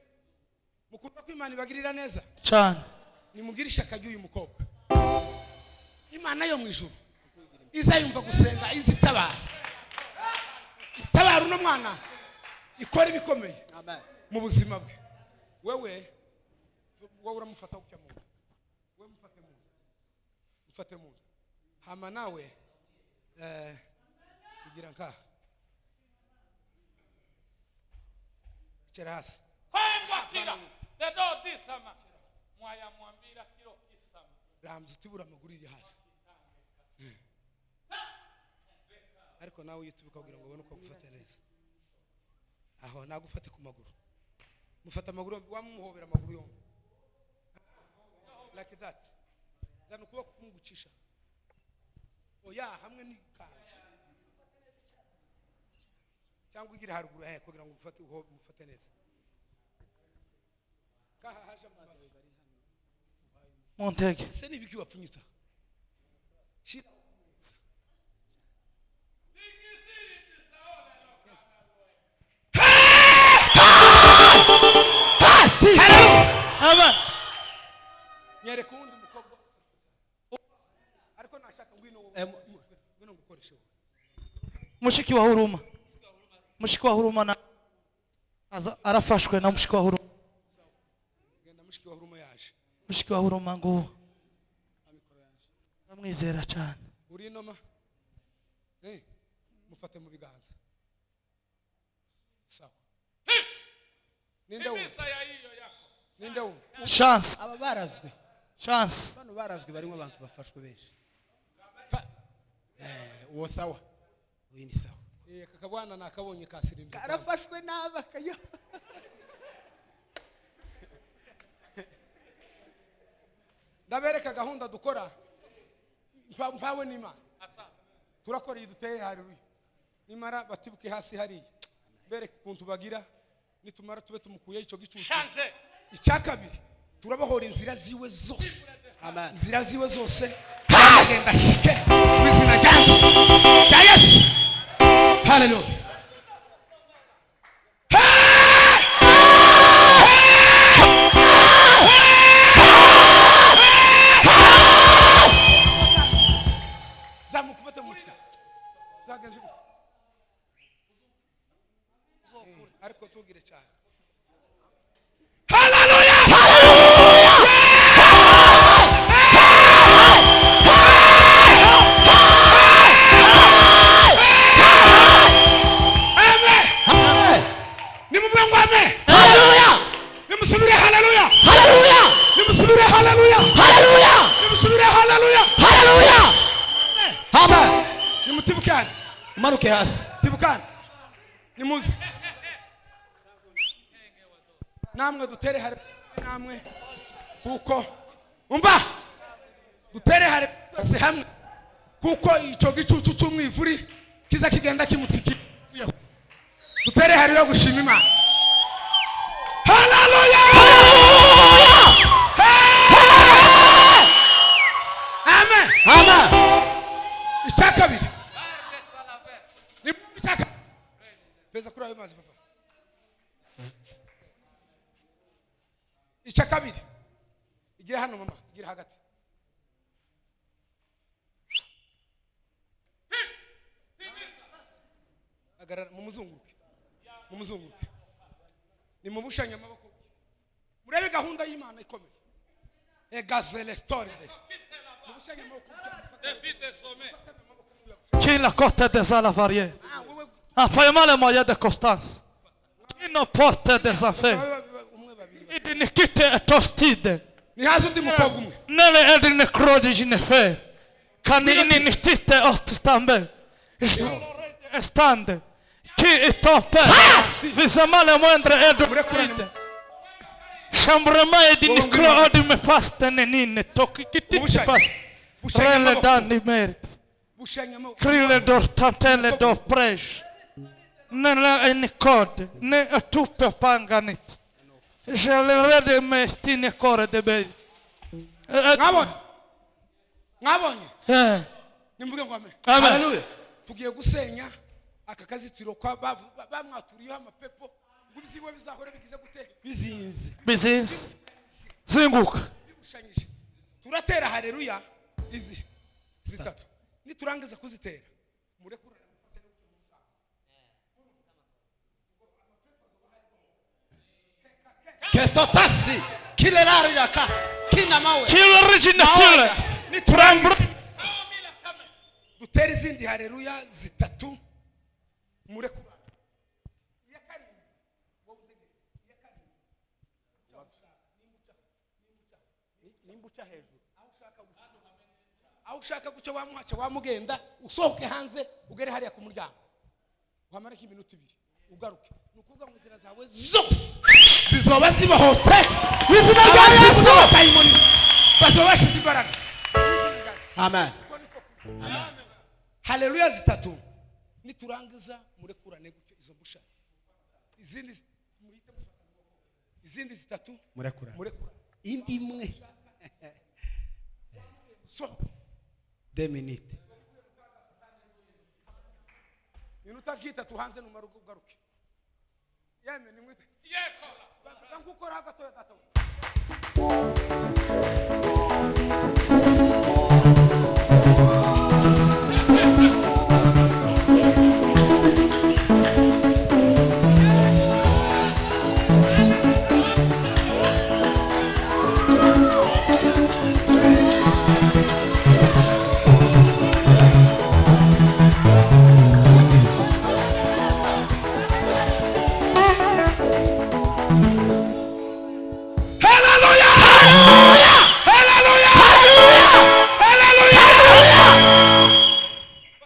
Mukunda ko Imana ibagirira neza. Cyane. Nimugire ishaka ry'uyu mukobwa. Imana yo mu ijuru izayumva gusenga izitabara. Itabara uno mwana ikora ibikomeye. Amen. Mu buzima bwe. Wewe wowe uramufata ukya mu. Wewe mufate mu. Mufate mu. Hama nawe igira nka. Icara hasi. Kwengwa kira. The door disama. Mwaya mwambira kiro kisama. Ramzi tubura amaguru iri hasi. Ariko nawe uyitubika kugira ngo ubone uko gufata neza. Aho nagufate ku maguru. Mufata amaguru yombi wamuhobera amaguru yombi. Like that. Zana ukuboko kumugucisha. Oya hamwe n'ikanzu. Cyangwa ugira haruguru kugira ngo ufate umufate neza. Kaha haje amazi. Montege. Ese nibiki wapfunyitsa? Shira. Amen. Nyereka uwundi mukobwa. Ariko nashaka ngwino ngwino ngukoreshe. Mushiki wa Huruma. Mushiki wa Huruma na arafashwe na mushiki wa Huruma. Genda mushiki wa Huruma yaje. Mushiki wa Huruma ngo amwizera cyane. Uri inoma? Mufate mu biganza. Sawa. Ninde wundi? Ninde wundi? Chance. Aba barazwe. Chance. Bano barazwe barimo abantu bafashwe benshi. Uwo sawa. Uyu ni sawa. Kakabwana nakabonye kasirimbye. Karafashwe naba kayo. Ndabereka gahunda dukora. Mpawe n'Imana. Turakora iyi duteye haleluya. Nimara batibuke hasi hariya. Bereka ukuntu bagira nitumara tube tumukuye icyo gicucu. Icyakabiri turabohora inzira ziwe zose. Amen. Inzira ziwe zose. Agenda shike mwizina rya Yesu. Haleluya. Zamukufate mutwe. Zagenze gute? Ariko tugire cyane. Haleluya! Haleluya! Amen. Nimuvuge ngo amen. Haleluya. Nimusubire haleluya. Haleluya. Nimusubire haleluya. Haleluya. Nimusubire haleluya. Haleluya. Amen. Nimutibukane. Manuke hasi. Tibukane. Nimuze. Namwe dutere hari namwe kuko umva dutere hari twese hamwe kuko icyo gicucu cy'umwivuri kiza kigenda kimutwikira. Dutere hari yo gushima Imana. Haleluya. Amen. Amen. Icyakabiri. Ni icyakabiri. Beza kuri ayo mazi papa. Icyakabiri. Igira hano mama, igira hagati. Hagarara mumuzunguruke. Mumuzunguruke. Nimubushanye amaboko. Murebe gahunda y'Imana ikomeye. Egazeletorde. Mubushanye amaboko. Qui la côte des alavariers. Envoyez-moi les moyens de Constance. Qui nos porte des affaires. Idiniquité est hostile. Nihaze undi mukobwa umwe. Nele edine krodi jinefer. Kani ininitite ostambe. Estande. Qui est ton père? Visement le moindre aide. Chambrement edinicro odi me paste nenine. Toki kitite paste. Rele dani merit. Krile dor tantele dor prej. Nele enikode. Ne tupe panganit. Je le rede me stine kore de be. Mwabonye. Mwabonye. Nimvuge ngo amen. Hallelujah. Tugiye gusenya aka kazitiro kwa bamwaturiyeho amapepo ngo ibyiwe bizahore bigize gute bizinze. Bizinze. Zinguka. Bibushanyije. Turatera haleluya izi zitatu. Niturangiza kuzitera murekura. Ketotasi kilelari la kasi kina mawe kila originatile niturangiza dutera izindi haleluya zitatu murekura. Iya karindwi wowe utegere. Iya karindwi nimba uca hejuru aho ushaka guca wamuhaca wamugenda usohoke hanze ugere hariya ku muryango uhamara nk'iminota ibiri ugaruke. Ni ukuvuga ngo inzira zawe zose zizoba zibohotse mu izina rya Yesu. Abadayimoni bazoba bashize imbaraga. Amen. Amen. Haleluya zitatu niturangiza murekurane gutyo izo mbusha. Izindi muhite mufata izindi zitatu murekurane. Murekurane. Indi imwe. So 2 minutes. Minota nk'itatu hanze numara ugaruke. Yeme nimwite. Yekola. Bangukora gatoya data.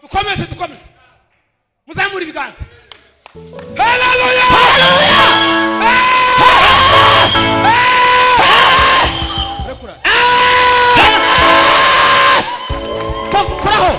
Dukomeze dukomeze. Muzamure ibiganza. Haleluya! Haleluya! Murekura. Koraho.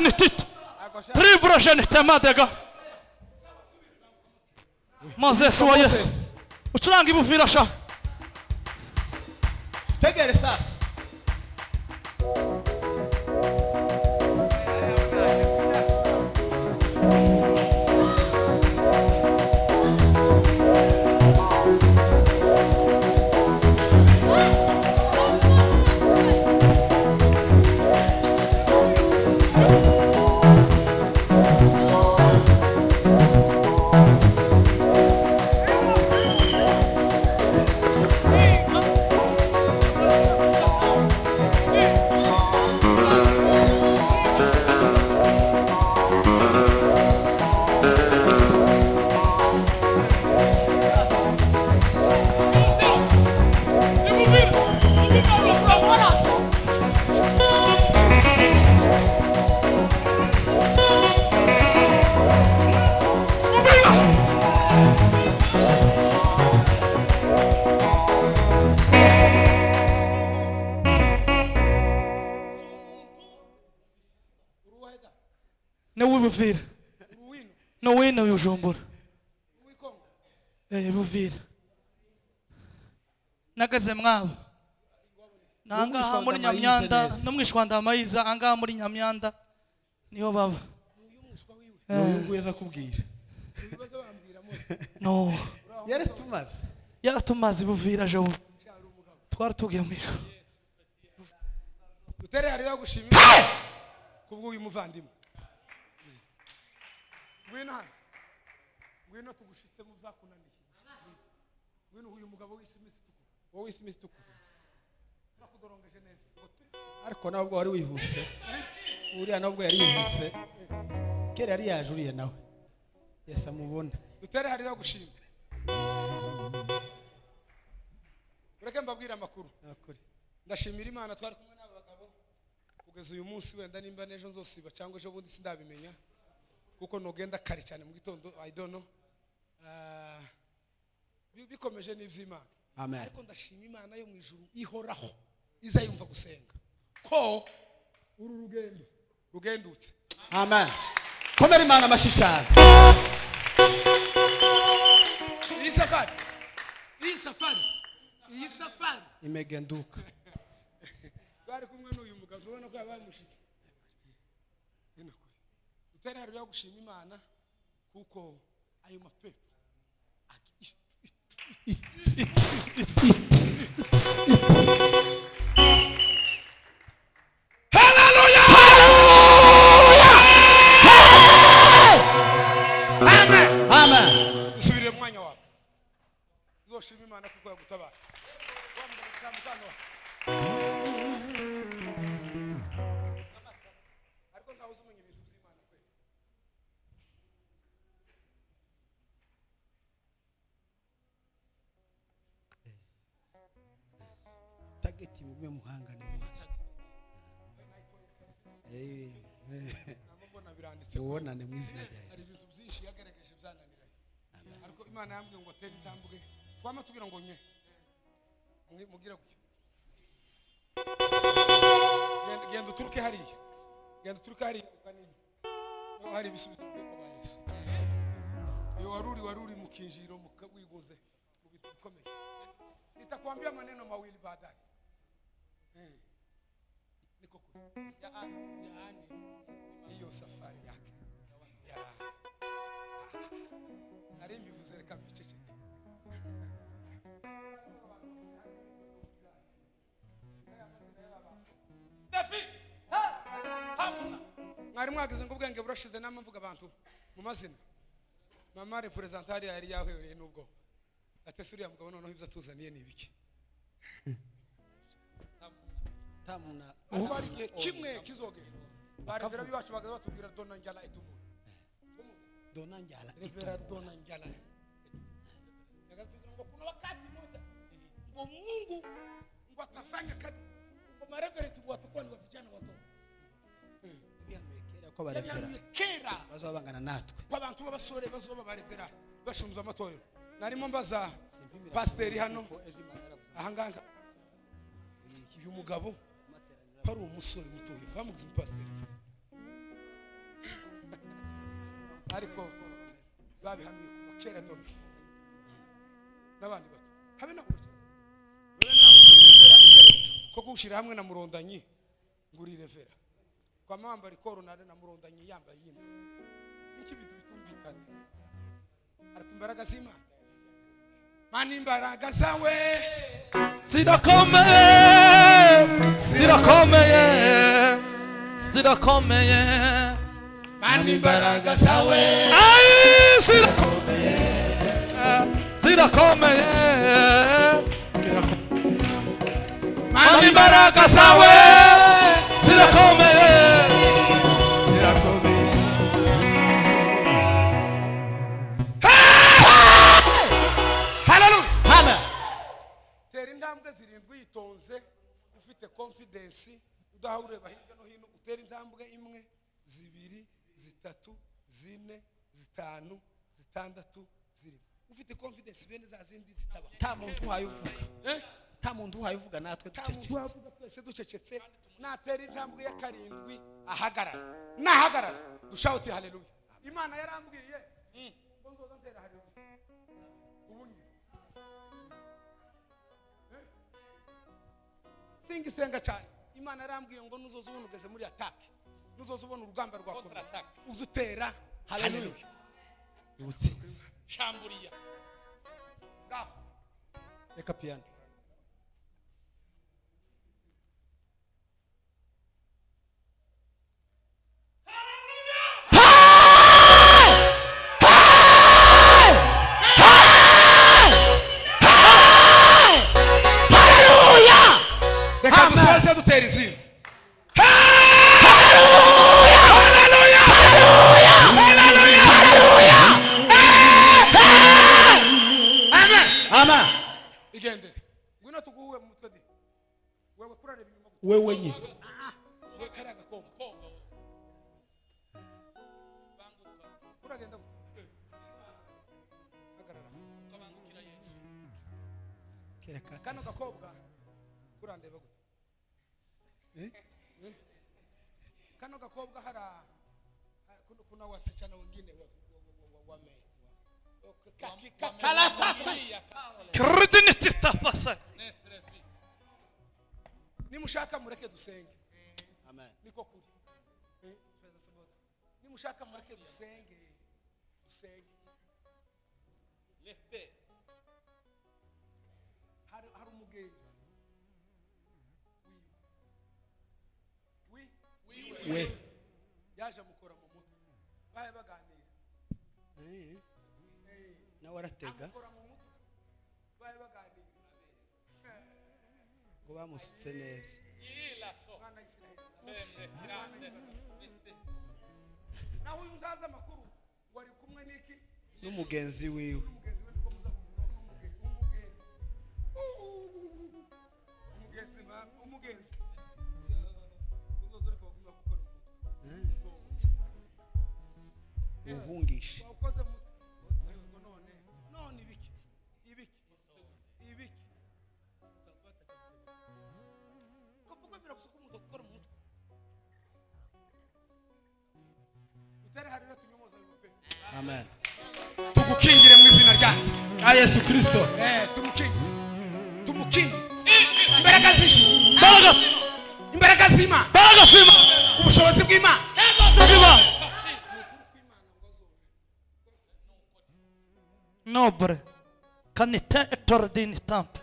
Oginitit. Tribro genitemadega. Moses wa Yesu. Ucuranga ibuvira sha. Tegere sasa. Buvira. No wino Bujumbura. Buvira. Nagaze mwabo. Nanga muri Nyamyanda, no mwishwanda Mayiza, anga muri Nyamyanda niho baba. Uyu nguyu akubwira. No. Yaratumaze. Yaratumaze Buvira je. Twari tugiye mwisho. Utere hari yo gushimira kubwo uyu muvandimwe. Ngwino hano. Ngwino tugushitse mu byakunaniye. Ngwino uyu mugabo w'isi tukura. Wowe w'isi tukura. Bakudorongeje neza. Ariko nabwo wari wihuse. Uriya nabwo yari yihuse. Kera yari yajuriye nawe. Yesa mubona. Dutere hari yo gushima. Ureke mbabwira amakuru. Nakuri. Ndashimira Imana twari kumwe n'aba bagabo kugeza uyu munsi wenda nimba nejo nzosiba cyangwa ejo bundi sindabimenya. Kuko nogenda kare cyane mu gitondo I don't know. Bikomeje n'iby'Imana. Amen. Ariko ndashima Imana yo mu ijuru ihoraho izayumva gusenga. Ko uru rugendo rugendutse. Amen. Komera Imana amashi cyane. Iyi safari. Iyi safari. Iyi safari imegenduka. Bari kumwe n'uyu mugabo ubona ko yabaye mushitsi. Utari hari yo gushima Imana kuko ayo mapepo Hallelujah! Amen. Amen. Usubire mu mwanya wawe. Uzoshima Imana kuko yagutabara. Ariko ntawe uzumenya ibintu by'Imana kwe. Tageti mugume muhangane mu maso. Ubonane mu izina rya Yesu. Hari ibintu byinshi yagaragaje byananiranye. Ariko Imana yambwiye ngo atere intambwe. Twama tugira ngo nye. Mugira gutya. Genda uturuke hariya. Genda uturuke hariya ukanini. No hari ibisubizo bivuye kwa Yesu. Iyo waruri mu kinjiro wigoze mu bintu bikomeye. Nitakwambia maneno mawili baadaye. Niko kule. Yaani hiyo safari yake. Ya. Nari mbivuze reka mbiceceke. Mwari mwagize ngo ubwenge burashize nama mvuga abantu mu mazina. Mama representari yari yahwereye nubwo. Atese uriya mugabo noneho ibyo atuzaniye ni ibiki? Tamuna. Ariko hari igihe kimwe kizogera. Barevera biwacu bagaza batubwira Dona Njala etumura. Dona Njala Revera Dona Njala. Yakatubwira ngo kuna wakati moja ngo Mungu ngo atafanya kazi ngo mareverend ngo watakuwa ni vijana watoto. Ko barevera. Kera bazobangana natwe. Ko abantu b'abasore bazoba barevera bashunzwe amatorero. Narimo mbaza pasiteri hano ahanganga uyu mugabo pari umusore mutoye bamugize umupasiteri. Ariko babihanuye kuva kera dore n'abandi bato habe nawe nguri imbere ko kuwushyira hamwe na Murondanyi nguri revera kwa mwambara ikoro na Murondanyi yambaye yindi iki bintu bitumvikana. Ariko imbaraga z'Imana, Mana imbaraga zawe zirakomeye, zirakomeye, zirakomeye. Mana imbaraga zawe zirakomeye, zirakomeye. Mana imbaraga zawe zirakomeye, zirakomeye. Haleluya. Amen. Tera intambwe zirindwi yitonze, ufite confidence, udaha ureba hirya no hino. Utera intambwe 1, 2, 3, 4, 5, 6, 7. Ufite confidence bene za zindi zitabaho. Ta muntu uhaye uvuga. Ta muntu uhaye uvuga natwe ducecetse. Twese ducecetse. Natera intambwe ya 7 ahagarara. Nahagarara dushauti haleluya. Imana yarambwiye ngo nzoza ntera haleluya. Ubu singi senga cyane. Imana yarambwiye ngo nuzoza ubona ugeze muri attack, nuzoza ubona urugamba rwakomeye, uzutera haleluya. Ubutsinzi. Shambulia. Ngaho. Reka piano. Reka dusoze dutera izindi. Haleluya! Haleluya! Haleluya! Haleluya! Amen. Amen. Igendere. Ngwino tuguwe mu mutwe di. Wewe kurareba inyuma. Wewe nyine. Wewe kari agakobwa. Kuragenda gute? Hagarara. Kereka kano gakobwa kurandeba gute? Kano gakobwa hara kuna wasichana wengine wame Kredinititapasa. Nimushaka mureke dusenge. Amen. Niko kuri. Nimushaka mureke dusenge. Dusenge. Hari umugenzi. We yaje amukora mu mutwe. Baye baganira. Nawe aratega. Amukora mu mutwe. Baye baganira. Ngo bamusutse neza. Mwana Israel. Naho uyu ntazi amakuru wari kumwe niki? N'umugenzi wiwe. Umugenzi we niko muzamuvuga umugenzi. Umugenzi ma umugenzi. Uzozoreka baguma gukora mu mutwe. Uhungishe. Ukoze mu mutwe. Ngo none ibiki? Ibiki. Ibiki. Kuvuga biragusuka umuntu gukora mu mutwe. Utere harira tunyomoza bipe. Amen. Tugukingire mu izina rya Yesu Kristo. Tumukingi. Tumukingi. Imbaraga z'ijuru. Imbaraga z'Imana. Imbaraga z'Imana. Ubushobozi bw'Imana. Bw'Imana. Nobre. Kanite etordini tampe.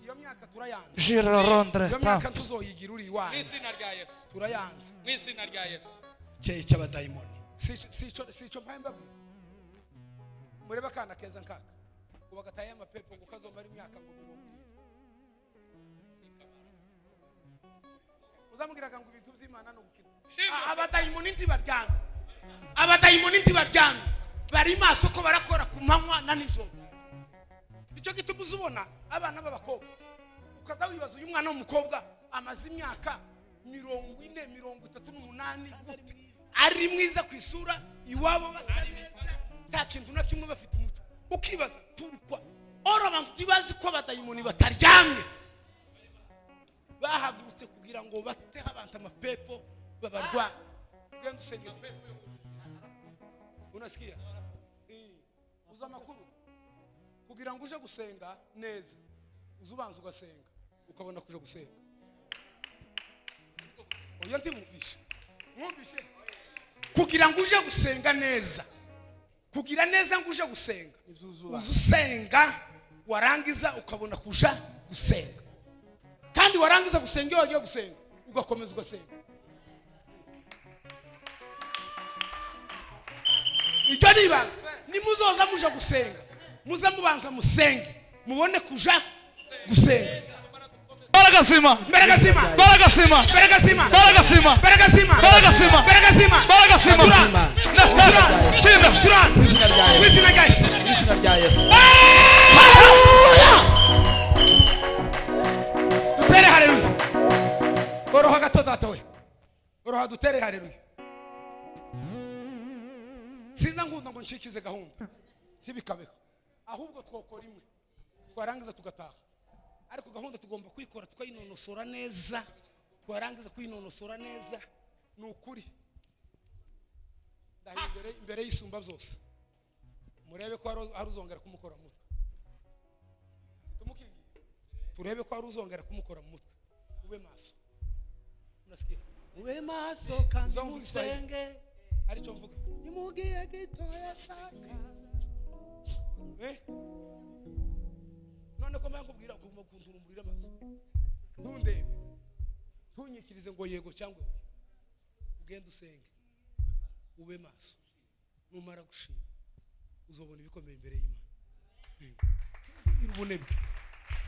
Iyo myaka turayanze. Jiro rondre Iyo myaka tampe. tuzoyigira uri iwanyu. Mw'izina rya Yesu. Turayanze. Mw'izina rya Yesu. Cye cy'abadayimoni. Sico mpambe. Mureba kana keza nkaka. Ngo bagataye amapepo ngo kazomara imyaka ngo 70. Uzamugiraga ngo ibintu by'Imana no gukina. Abadayimoni ntibaryana. Abadayimoni ntibaryana. Bari maso ko barakora ku manywa na nijoro. Icyo gituma uzubona abana b'abakobwa. Ukaza wibaza uyu mwana w'umukobwa amaze imyaka 40 38 gute? Ari mwiza ku isura, iwabo basa neza, nta kintu na kimwe bafite umuco. Ukibaza pourquoi? Ora abantu ntibazi ko abadayimoni bataryamye. Bahagurutse kugira ngo batehe abantu amapepo babarwa. Ugenda usenge. Unasikia? Uzi amakuru, kugira ngo uje gusenga neza, uze ubanza ugasenga, ukabona kuja gusenga. Oya, ntimwumvishe, mwumvishe. Kugira ngo uje gusenga neza, kugira neza ngo uje gusenga, uze usenga, warangiza ukabona kuja gusenga. Kandi warangiza gusenga, iyo wagiye gusenga ugakomeza ugasenga. Iryo ni ibanga. Nimuzoza muja gusenga, muze mubanza musenge, mubone kuja gusenga. Imbaraga z'Imana. Imbaraga z'Imana. Imbaraga z'Imana. Imbaraga z'Imana. Imbaraga z'Imana. Imbaraga z'Imana. Imbaraga z'Imana. Imbaraga z'Imana. Imbaraga z'Imana. Turanze. Nataka. Kinda. Turanze. Izina rya Mu Yesu. izina rya Yesu. Izina rya Yesu. Dutere haleluya. Oroha gato data we, oroha, dutere haleluya. Sinza nkunda ngo nshikize gahunda, ntibikabeho. Ahubwo twokora imwe, twarangiza tugataha. Ariko gahunda tugomba kuyikora, tukayinonosora neza. Twarangiza kuyinonosora neza, ni ukuri ndahiye imbere y'Isumba byose, murebe ko hari uzongera kumukora mu mutwe. Tumukingiye, turebe ko hari uzongera kumukora mu mutwe. Ube maso, unasikia? Ube maso kandi Uzamvuga Igiswahili. musenge. Aricyo mvuga. Nimugiye gitoya saka. Eh? None ko mpamvu nkubwira ugomba kunturumurira amaso, ntundebe, ntunyikirize ngo yego cyangwa oya. Ugende usenge, ube maso. Numara gushima uzobona ibikomeye imbere y'Imana. Ntugire ubunebwe,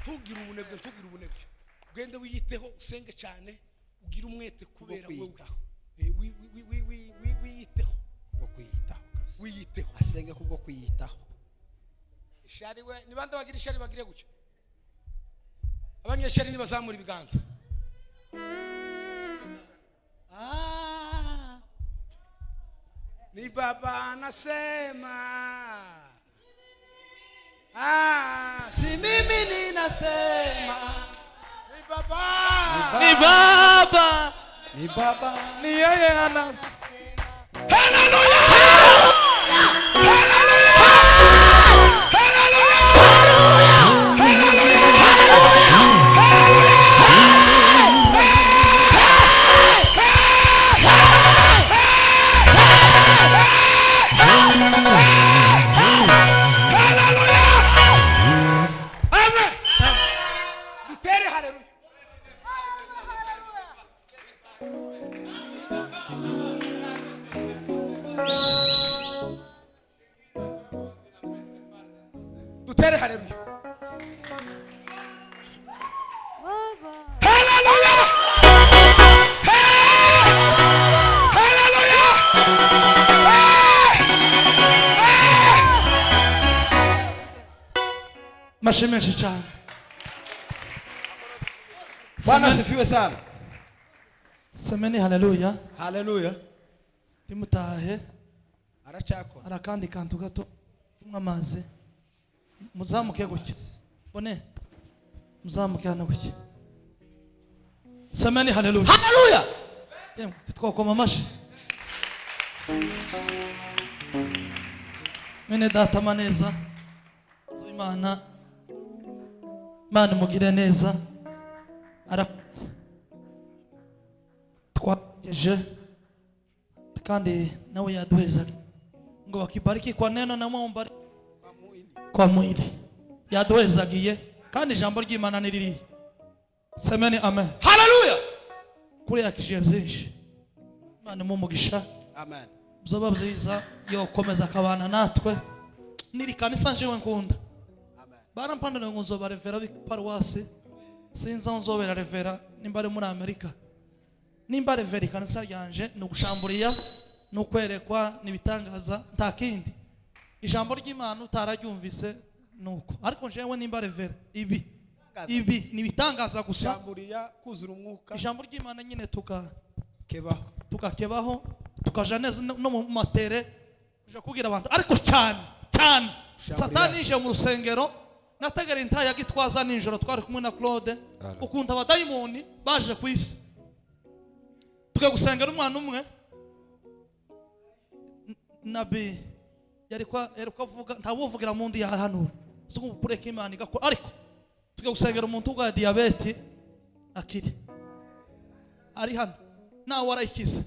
ntugire ubunebwe, ntugire ubunebwe. Ugende wiyiteho, usenge cyane, ugire umwete kubera wewe. Kwiyitaho. Wiyiteho. Kubwo kwiyitaho kabisa. Wiyiteho. Asenge kubwo kwiyitaho. Ishari we, ni bande bagira ishari bagire gutyo? Abanyeshari nibazamura ibiganza. Ah. Ni Baba anasema, ah, Si mimi ninasema. Ni Baba. Ni Baba. Ni Baba. Ni yeye ana. Hallelujah! Amen. Dutere haleluya. Dutere haleluya. Haleluya! Hey! Haleluya! Hey! Hey! Amashyi menshi cyane. Bwana asifiwe sana. Semeni haleluya. Haleluya. Timutahe. Aracyakora. Hari akandi kantu gato. Tunywa amazi, muzamuke gutya, bone muzamuke hano gutya. Semeni haleluya. Haleluya. Yemwe, twakoma amashyi. Mwene data Maneza, Imana, Imana imugire neza. Arakoze, twageje kandi nawe yaduheza ngo wakibariki kwa neno na mumbariki kwa mwili. Yaduhezagiye kandi ijambo ry'Imana ni ririya. Semeni amen. Haleluya. Kuri yakije byinshi. Imana imuhe umugisha. Amen. Byoba byiza yokomeza akabana natwe. Niri kanisa njewe nkunda. Amen. Barampanira ngo nzoba revera paruwasi, sinzi aho nzobera revera, nimba ari muri Amerika, nimba revera ikanisa ryanje. Ni ugushamburiya, ni ukwerekwa, ni ibitangaza, nta kindi. Ijambo ry'Imana utararyumvise ni uko. Ariko njewe nimba revera ibi, ibi ni ibitangaza gusa. Shamburiya, kuzura umwuka. Ijambo ry'Imana nyine tuka Kebaho. Tukakebaho, tukaja neza no mu matere kuja kubwira abantu. Ariko cyane cyane Shamburiya. Satani yinjiye mu rusengero. Nategera intaya ya Gitwaza nijoro, twari kumwe na Claude, ukuntu abadayimoni baje ku isi. Tugiye gusengera umwana umwe, Nabi. Yari avuga ntawuvugira mu ndi yahanura. So kureka Imana igakora, ariko tujya gusengera umuntu urwaye diyabete akiri ari hano nawe arayikiza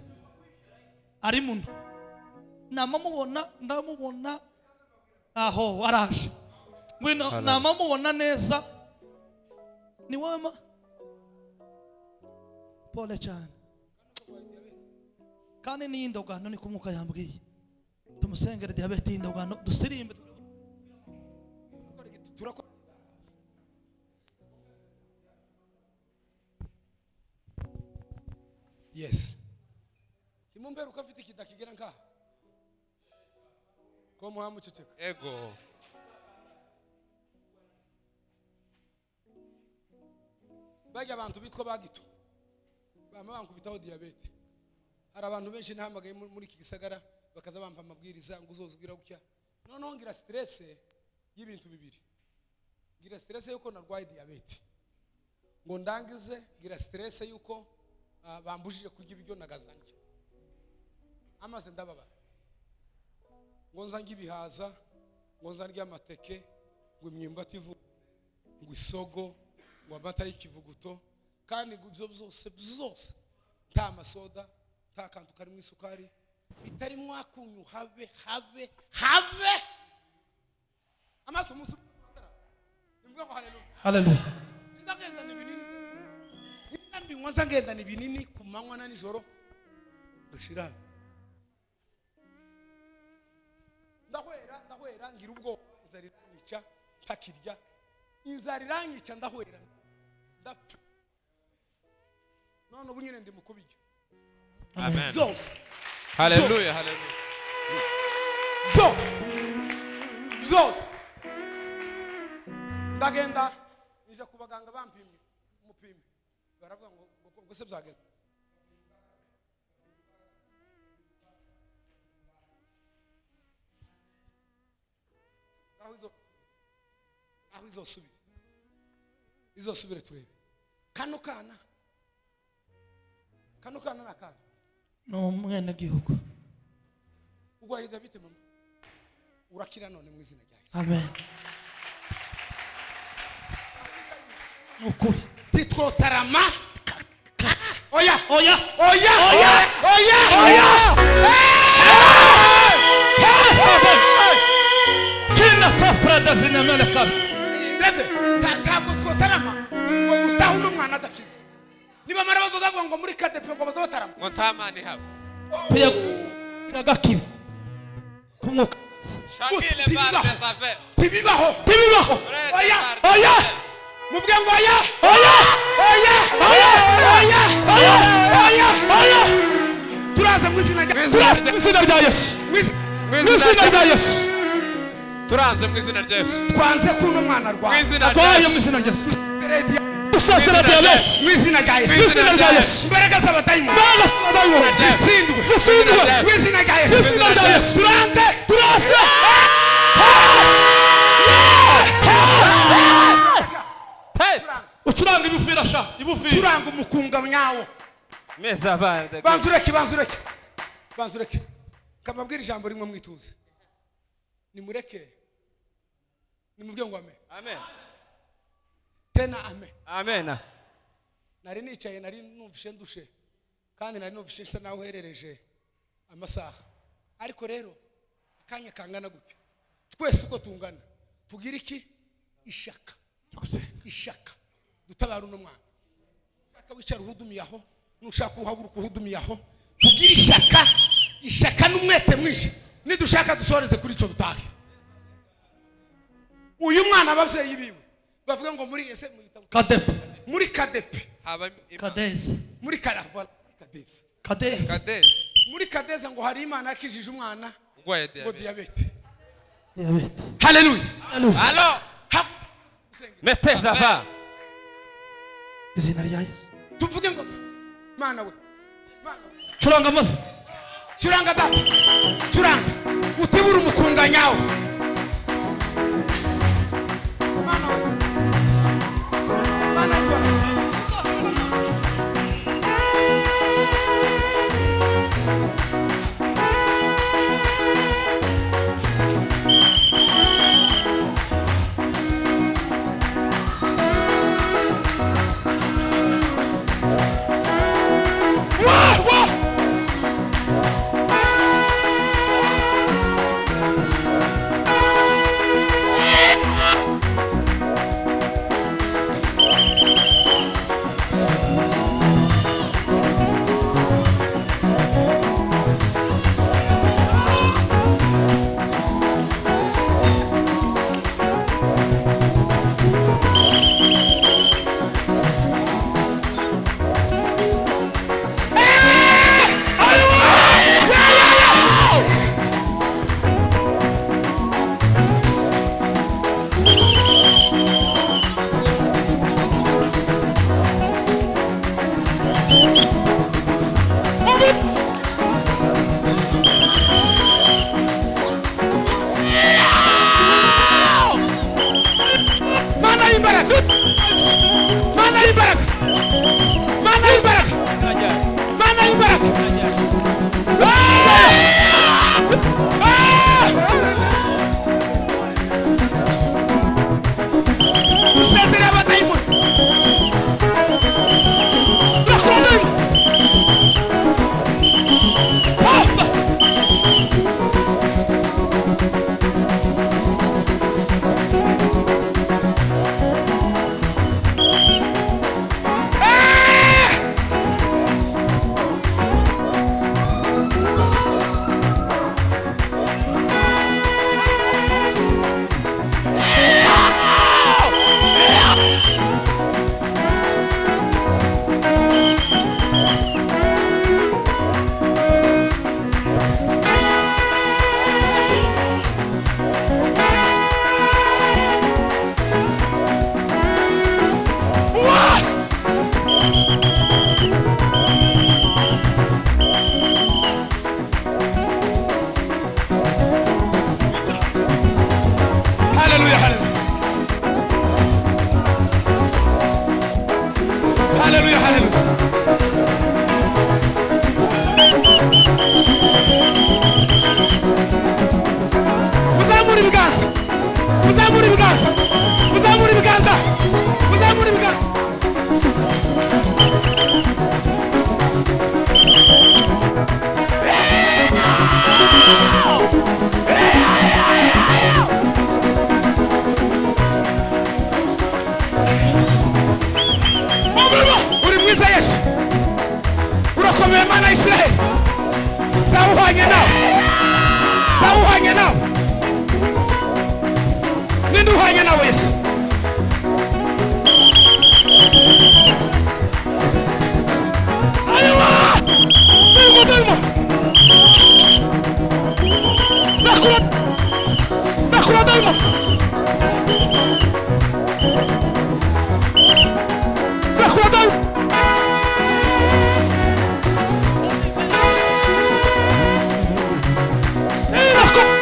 ari muno, namamubona ndamubona aho araje ngwino, namamubona neza ni wama pole cyane kandi ni indogano ni kumwuka yambwiye tumusengere diyabete y'indogano dusirimbe. Yes. Nimumberuka mfite ikidakigera nka ko muhamuceceka. Ego. Bajya abantu bitwa bagito bama bankubitaho diabete. Hari abantu benshi ntahamagaye muri iki gisagara bakaza bampa amabwiriza ngo uzozubwira gutya. Noneho ngira stress y'ibintu bibiri. Ngira stress yuko narwaye diabete. Ngo ndangize ngira stress yuko bambujije kurya ibiryo nagazanye. Amaze ndababara. Ngo nza ngibihaza, ngo nza ndya amateke, ngo imyumbati ivu, ngo isogo, ngo amata y'ikivuguto, kandi ibyo byose byose nta masoda, nta kantu karimo isukari, bitari mwakunyu habe habe habe. Amaso musu nimvuga ngo haleluya. Haleluya. Nzagenda ni binini. Nambi nza ngenda ni binini ku manywa na nijoro. Dushira. Ndahwera ngira ubwo inzara iranyica ntakirya, inzara iranyica ndahwera ndapfa. None ubu nyine ndi mukubirya. Amen. Zose. Haleluya, haleluya. Zose. Zose. Ndagenda nija ku baganga bampimye umupimye baravuga ngo ngo se byageze. Aho izosubire. Izosubire turebe. Kano kana nakana. No mwene gihugu. Ugwaye David mama. Urakira none mu izina rya Yesu. Amen. Nukuri. Titwotarama. Oya. Oya. Oya. Oya. Oya. Oya. Kina topra dazinamele kabi. Reve, ntabwo twotarama ngo dutahe uno mwana adakize. Niba mara bazozavuga ngo muri kadepe ngo bazotarama. Ngo ntamani haba. Piragakira. Kumwuka. Shakile barbe save. Tibibaho. Tibibaho. Oya. Oya. Muvuge ngo oya. Oya. Oya. Oya. Oya. Oya. Oya. Oya. Turaza mu izina rya Turaza mu izina rya Yesu. Mu izina rya Yesu. Turanze mu izina rya Yesu. Twanze kuno mwana rwaye. Arwaye mu izina rya Yesu. Dusasira diyabete. Mu izina rya Yesu. Mu izina rya Yesu. Imbaraga z'abadayimoni. Imbaraga z'abadayimoni. Zitsindwe. Zitsindwe. Mu izina rya Yesu. Mu izina rya Yesu. Turanze. Turanze. Ucuranga ibufira sha. Ibufira. Curanga umukunga nyawo. Meza bande. Banzureke banzureke. Banzureke. Kamabwira ijambo rimwe mwituze. Nimureke. Nimubwiye ngo amen. Amen. Tena amen. Amen. Nari nicaye nari numvishe ndushe kandi nari numvishe nsa naho herereje amasaha. Ariko rero akanya kangana gutyo. Twese uko tungana tugira iki? Ishaka. Ishaka. Dutabara uno mwana. Ushaka wicara uhudumiye aho, nushaka uhaguruka uhudumiye aho. Tugira ishaka, ishaka n'umwete mwinshi. Nidushaka dusoreze kuri ico dutahe. Uyu mwana abavyeyi biwe bavuga ngo muri ese muyita Kadepe. Muri Kadepe. Haba Kadeze. Muri Karava Kadeze. Kadeze. Kadeze. Muri Kadeze ngo hari Imana yakijije umwana urwaye ngo diabete. Diabete. Haleluya. Allo. Mettez ava. Izina rya Yesu. Tuvuge ngo Mana we. Mana. Curanga amazi. Curanga data. Curanga. Utibura umukunga nyawo. Mana we. Mana ikora. Mana y'imbaraga. Mana y'imbaraga. Mana y'imbaraga. Mana y'imbaraga. Usezera abadayimoni. Hallelujah, hallelujah. Hallelujah, hallelujah. Muzamura ibiganza. Muzamura ibiganza. Muzamura ibiganza. Muzamura ibiganza. Uri mwiza Yesu. Urakomeye Mana ya Isiraheli. Ntawuhwanye nawe. Ntawuhwanye nawe. Ninde uhwanye nawe Yesu? Aywa! Tsingo Nakura. Nakura daimo. Nakura daimo. Nakura.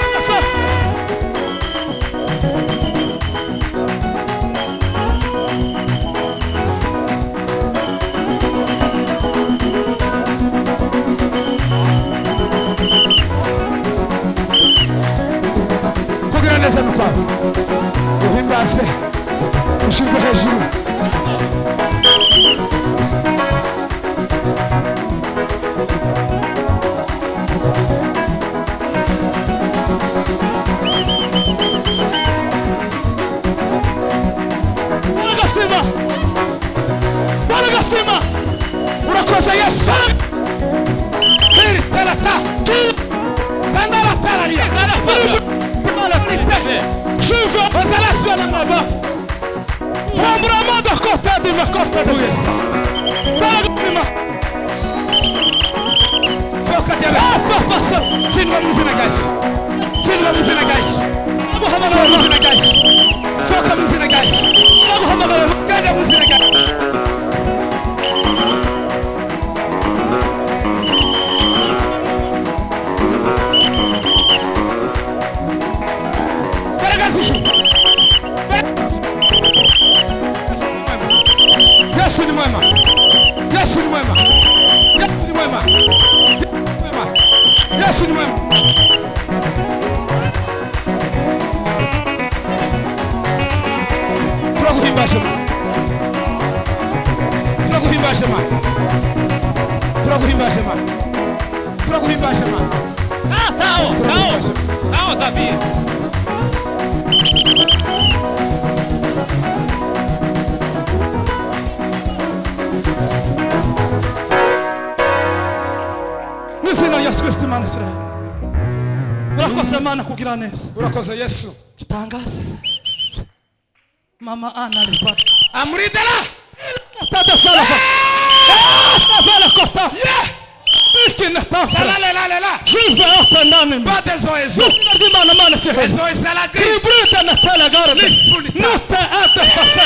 Kugira neza ni kwawe. Uhimbazwe. Ushyirwe hejuru. Baragasima. Baragasima. Urakoze Yesu. Heri talata. Tandala talaria. Je veux Prendre main de côté de ma côte de Yesu. Baragasima. Soka diabe. Papa sa. Tsindwa mu izina rya Yesu. Tsindwa mu izina rya Yesu. Aguhamagara mu izina rya Yesu. Soka mu izina rya Yesu. Aguhamagara. Genda mu izina rya Yesu. Mbaraga z'ijuru. Yesu ni mwema. Yesu ni mwema. Yesu ni mwema. Yesu ni mwema. Turaguhimbaje Mana. Turaguhimbaje Mana. Turaguhimbaje Mana. Turaguhimbaje Mana. Tao, tao, tao, Zavi. Mu izina rya Yesu Kristo Imana Isiraheli. Urakoze Mana kugira neza. Urakoze Yesu. Kitangaza. Mama Ana lipa. Amridala. Tada salafa. Savala kota. Yeah. Ikinata. Salalelela. Je vais open Badezo ezo. Mu izina ry'Imana Mana Isiraheli. Ezo esaladi. Kibruta na tela garde. Lifulita. Nute ate pase.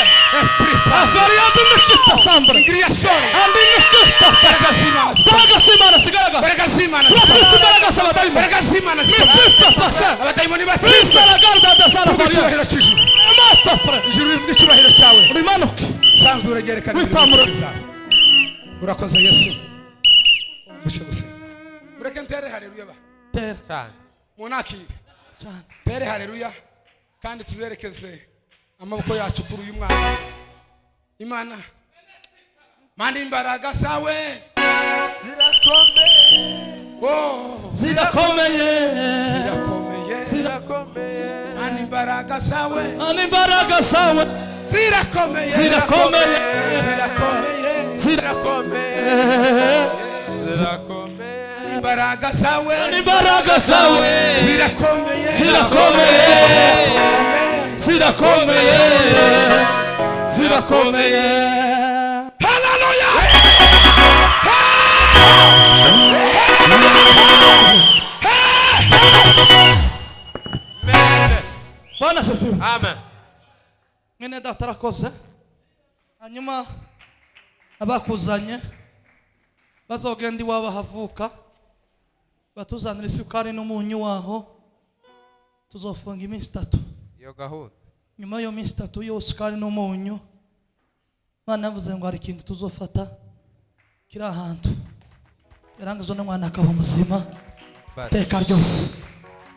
Afariado mishita sambre. Ingriasore. Andi mishita. Mbaraga z'Imana. Mbaraga z'Imana zigaragara. Mbaraga z'Imana. Turafite imbaraga z'abadayimoni. Mbaraga z'Imana zikomeye. Mishita pase. Abadayimoni batsinzwe. Bisa la garde da sala Icyubahiro cy'ijuru. Mata pre. Ijuru rivuga icyubahiro cyawe. Rimanuke. Sanzure ryerekana imirimo Witamura. zawe. Urakoze Yesu. Bushe gusenga. Mureke ntere haleluya ba. Tera. Cyane. Munakire. Cyane. Tere haleluya kandi tuzerekeze amaboko yacu kuri uyu mwana. Imana mana imbaraga zawe Zirakomeye. oh, Zirakomeye. zirakomeye. Zirakomeye. Mana imbaraga zawe Mana imbaraga zawe zirakomeye. zirakomeye. Zirakomeye. Zirakomeye. Zirakomeye. Imbaraga zawe Mana imbaraga zawe zirakomeye. zirakomeye. Zirakomeye. Zirakomeye. Haleluya. Bwana asifiwe. Amen. Mwene data arakoze. Hanyuma abakuzanye bazogenda iwabo havuka batuzanira isukari n'umunyu waho, tuzofunga iminsi 3. Iyo gahunda. Nyuma y'iyo minsi 3 yose isukari n'umunyu, Imana yavuze ngo hari ikintu tuzofata kiri ahantu yarangiza uno mwana akaba muzima Bari. teka ryose.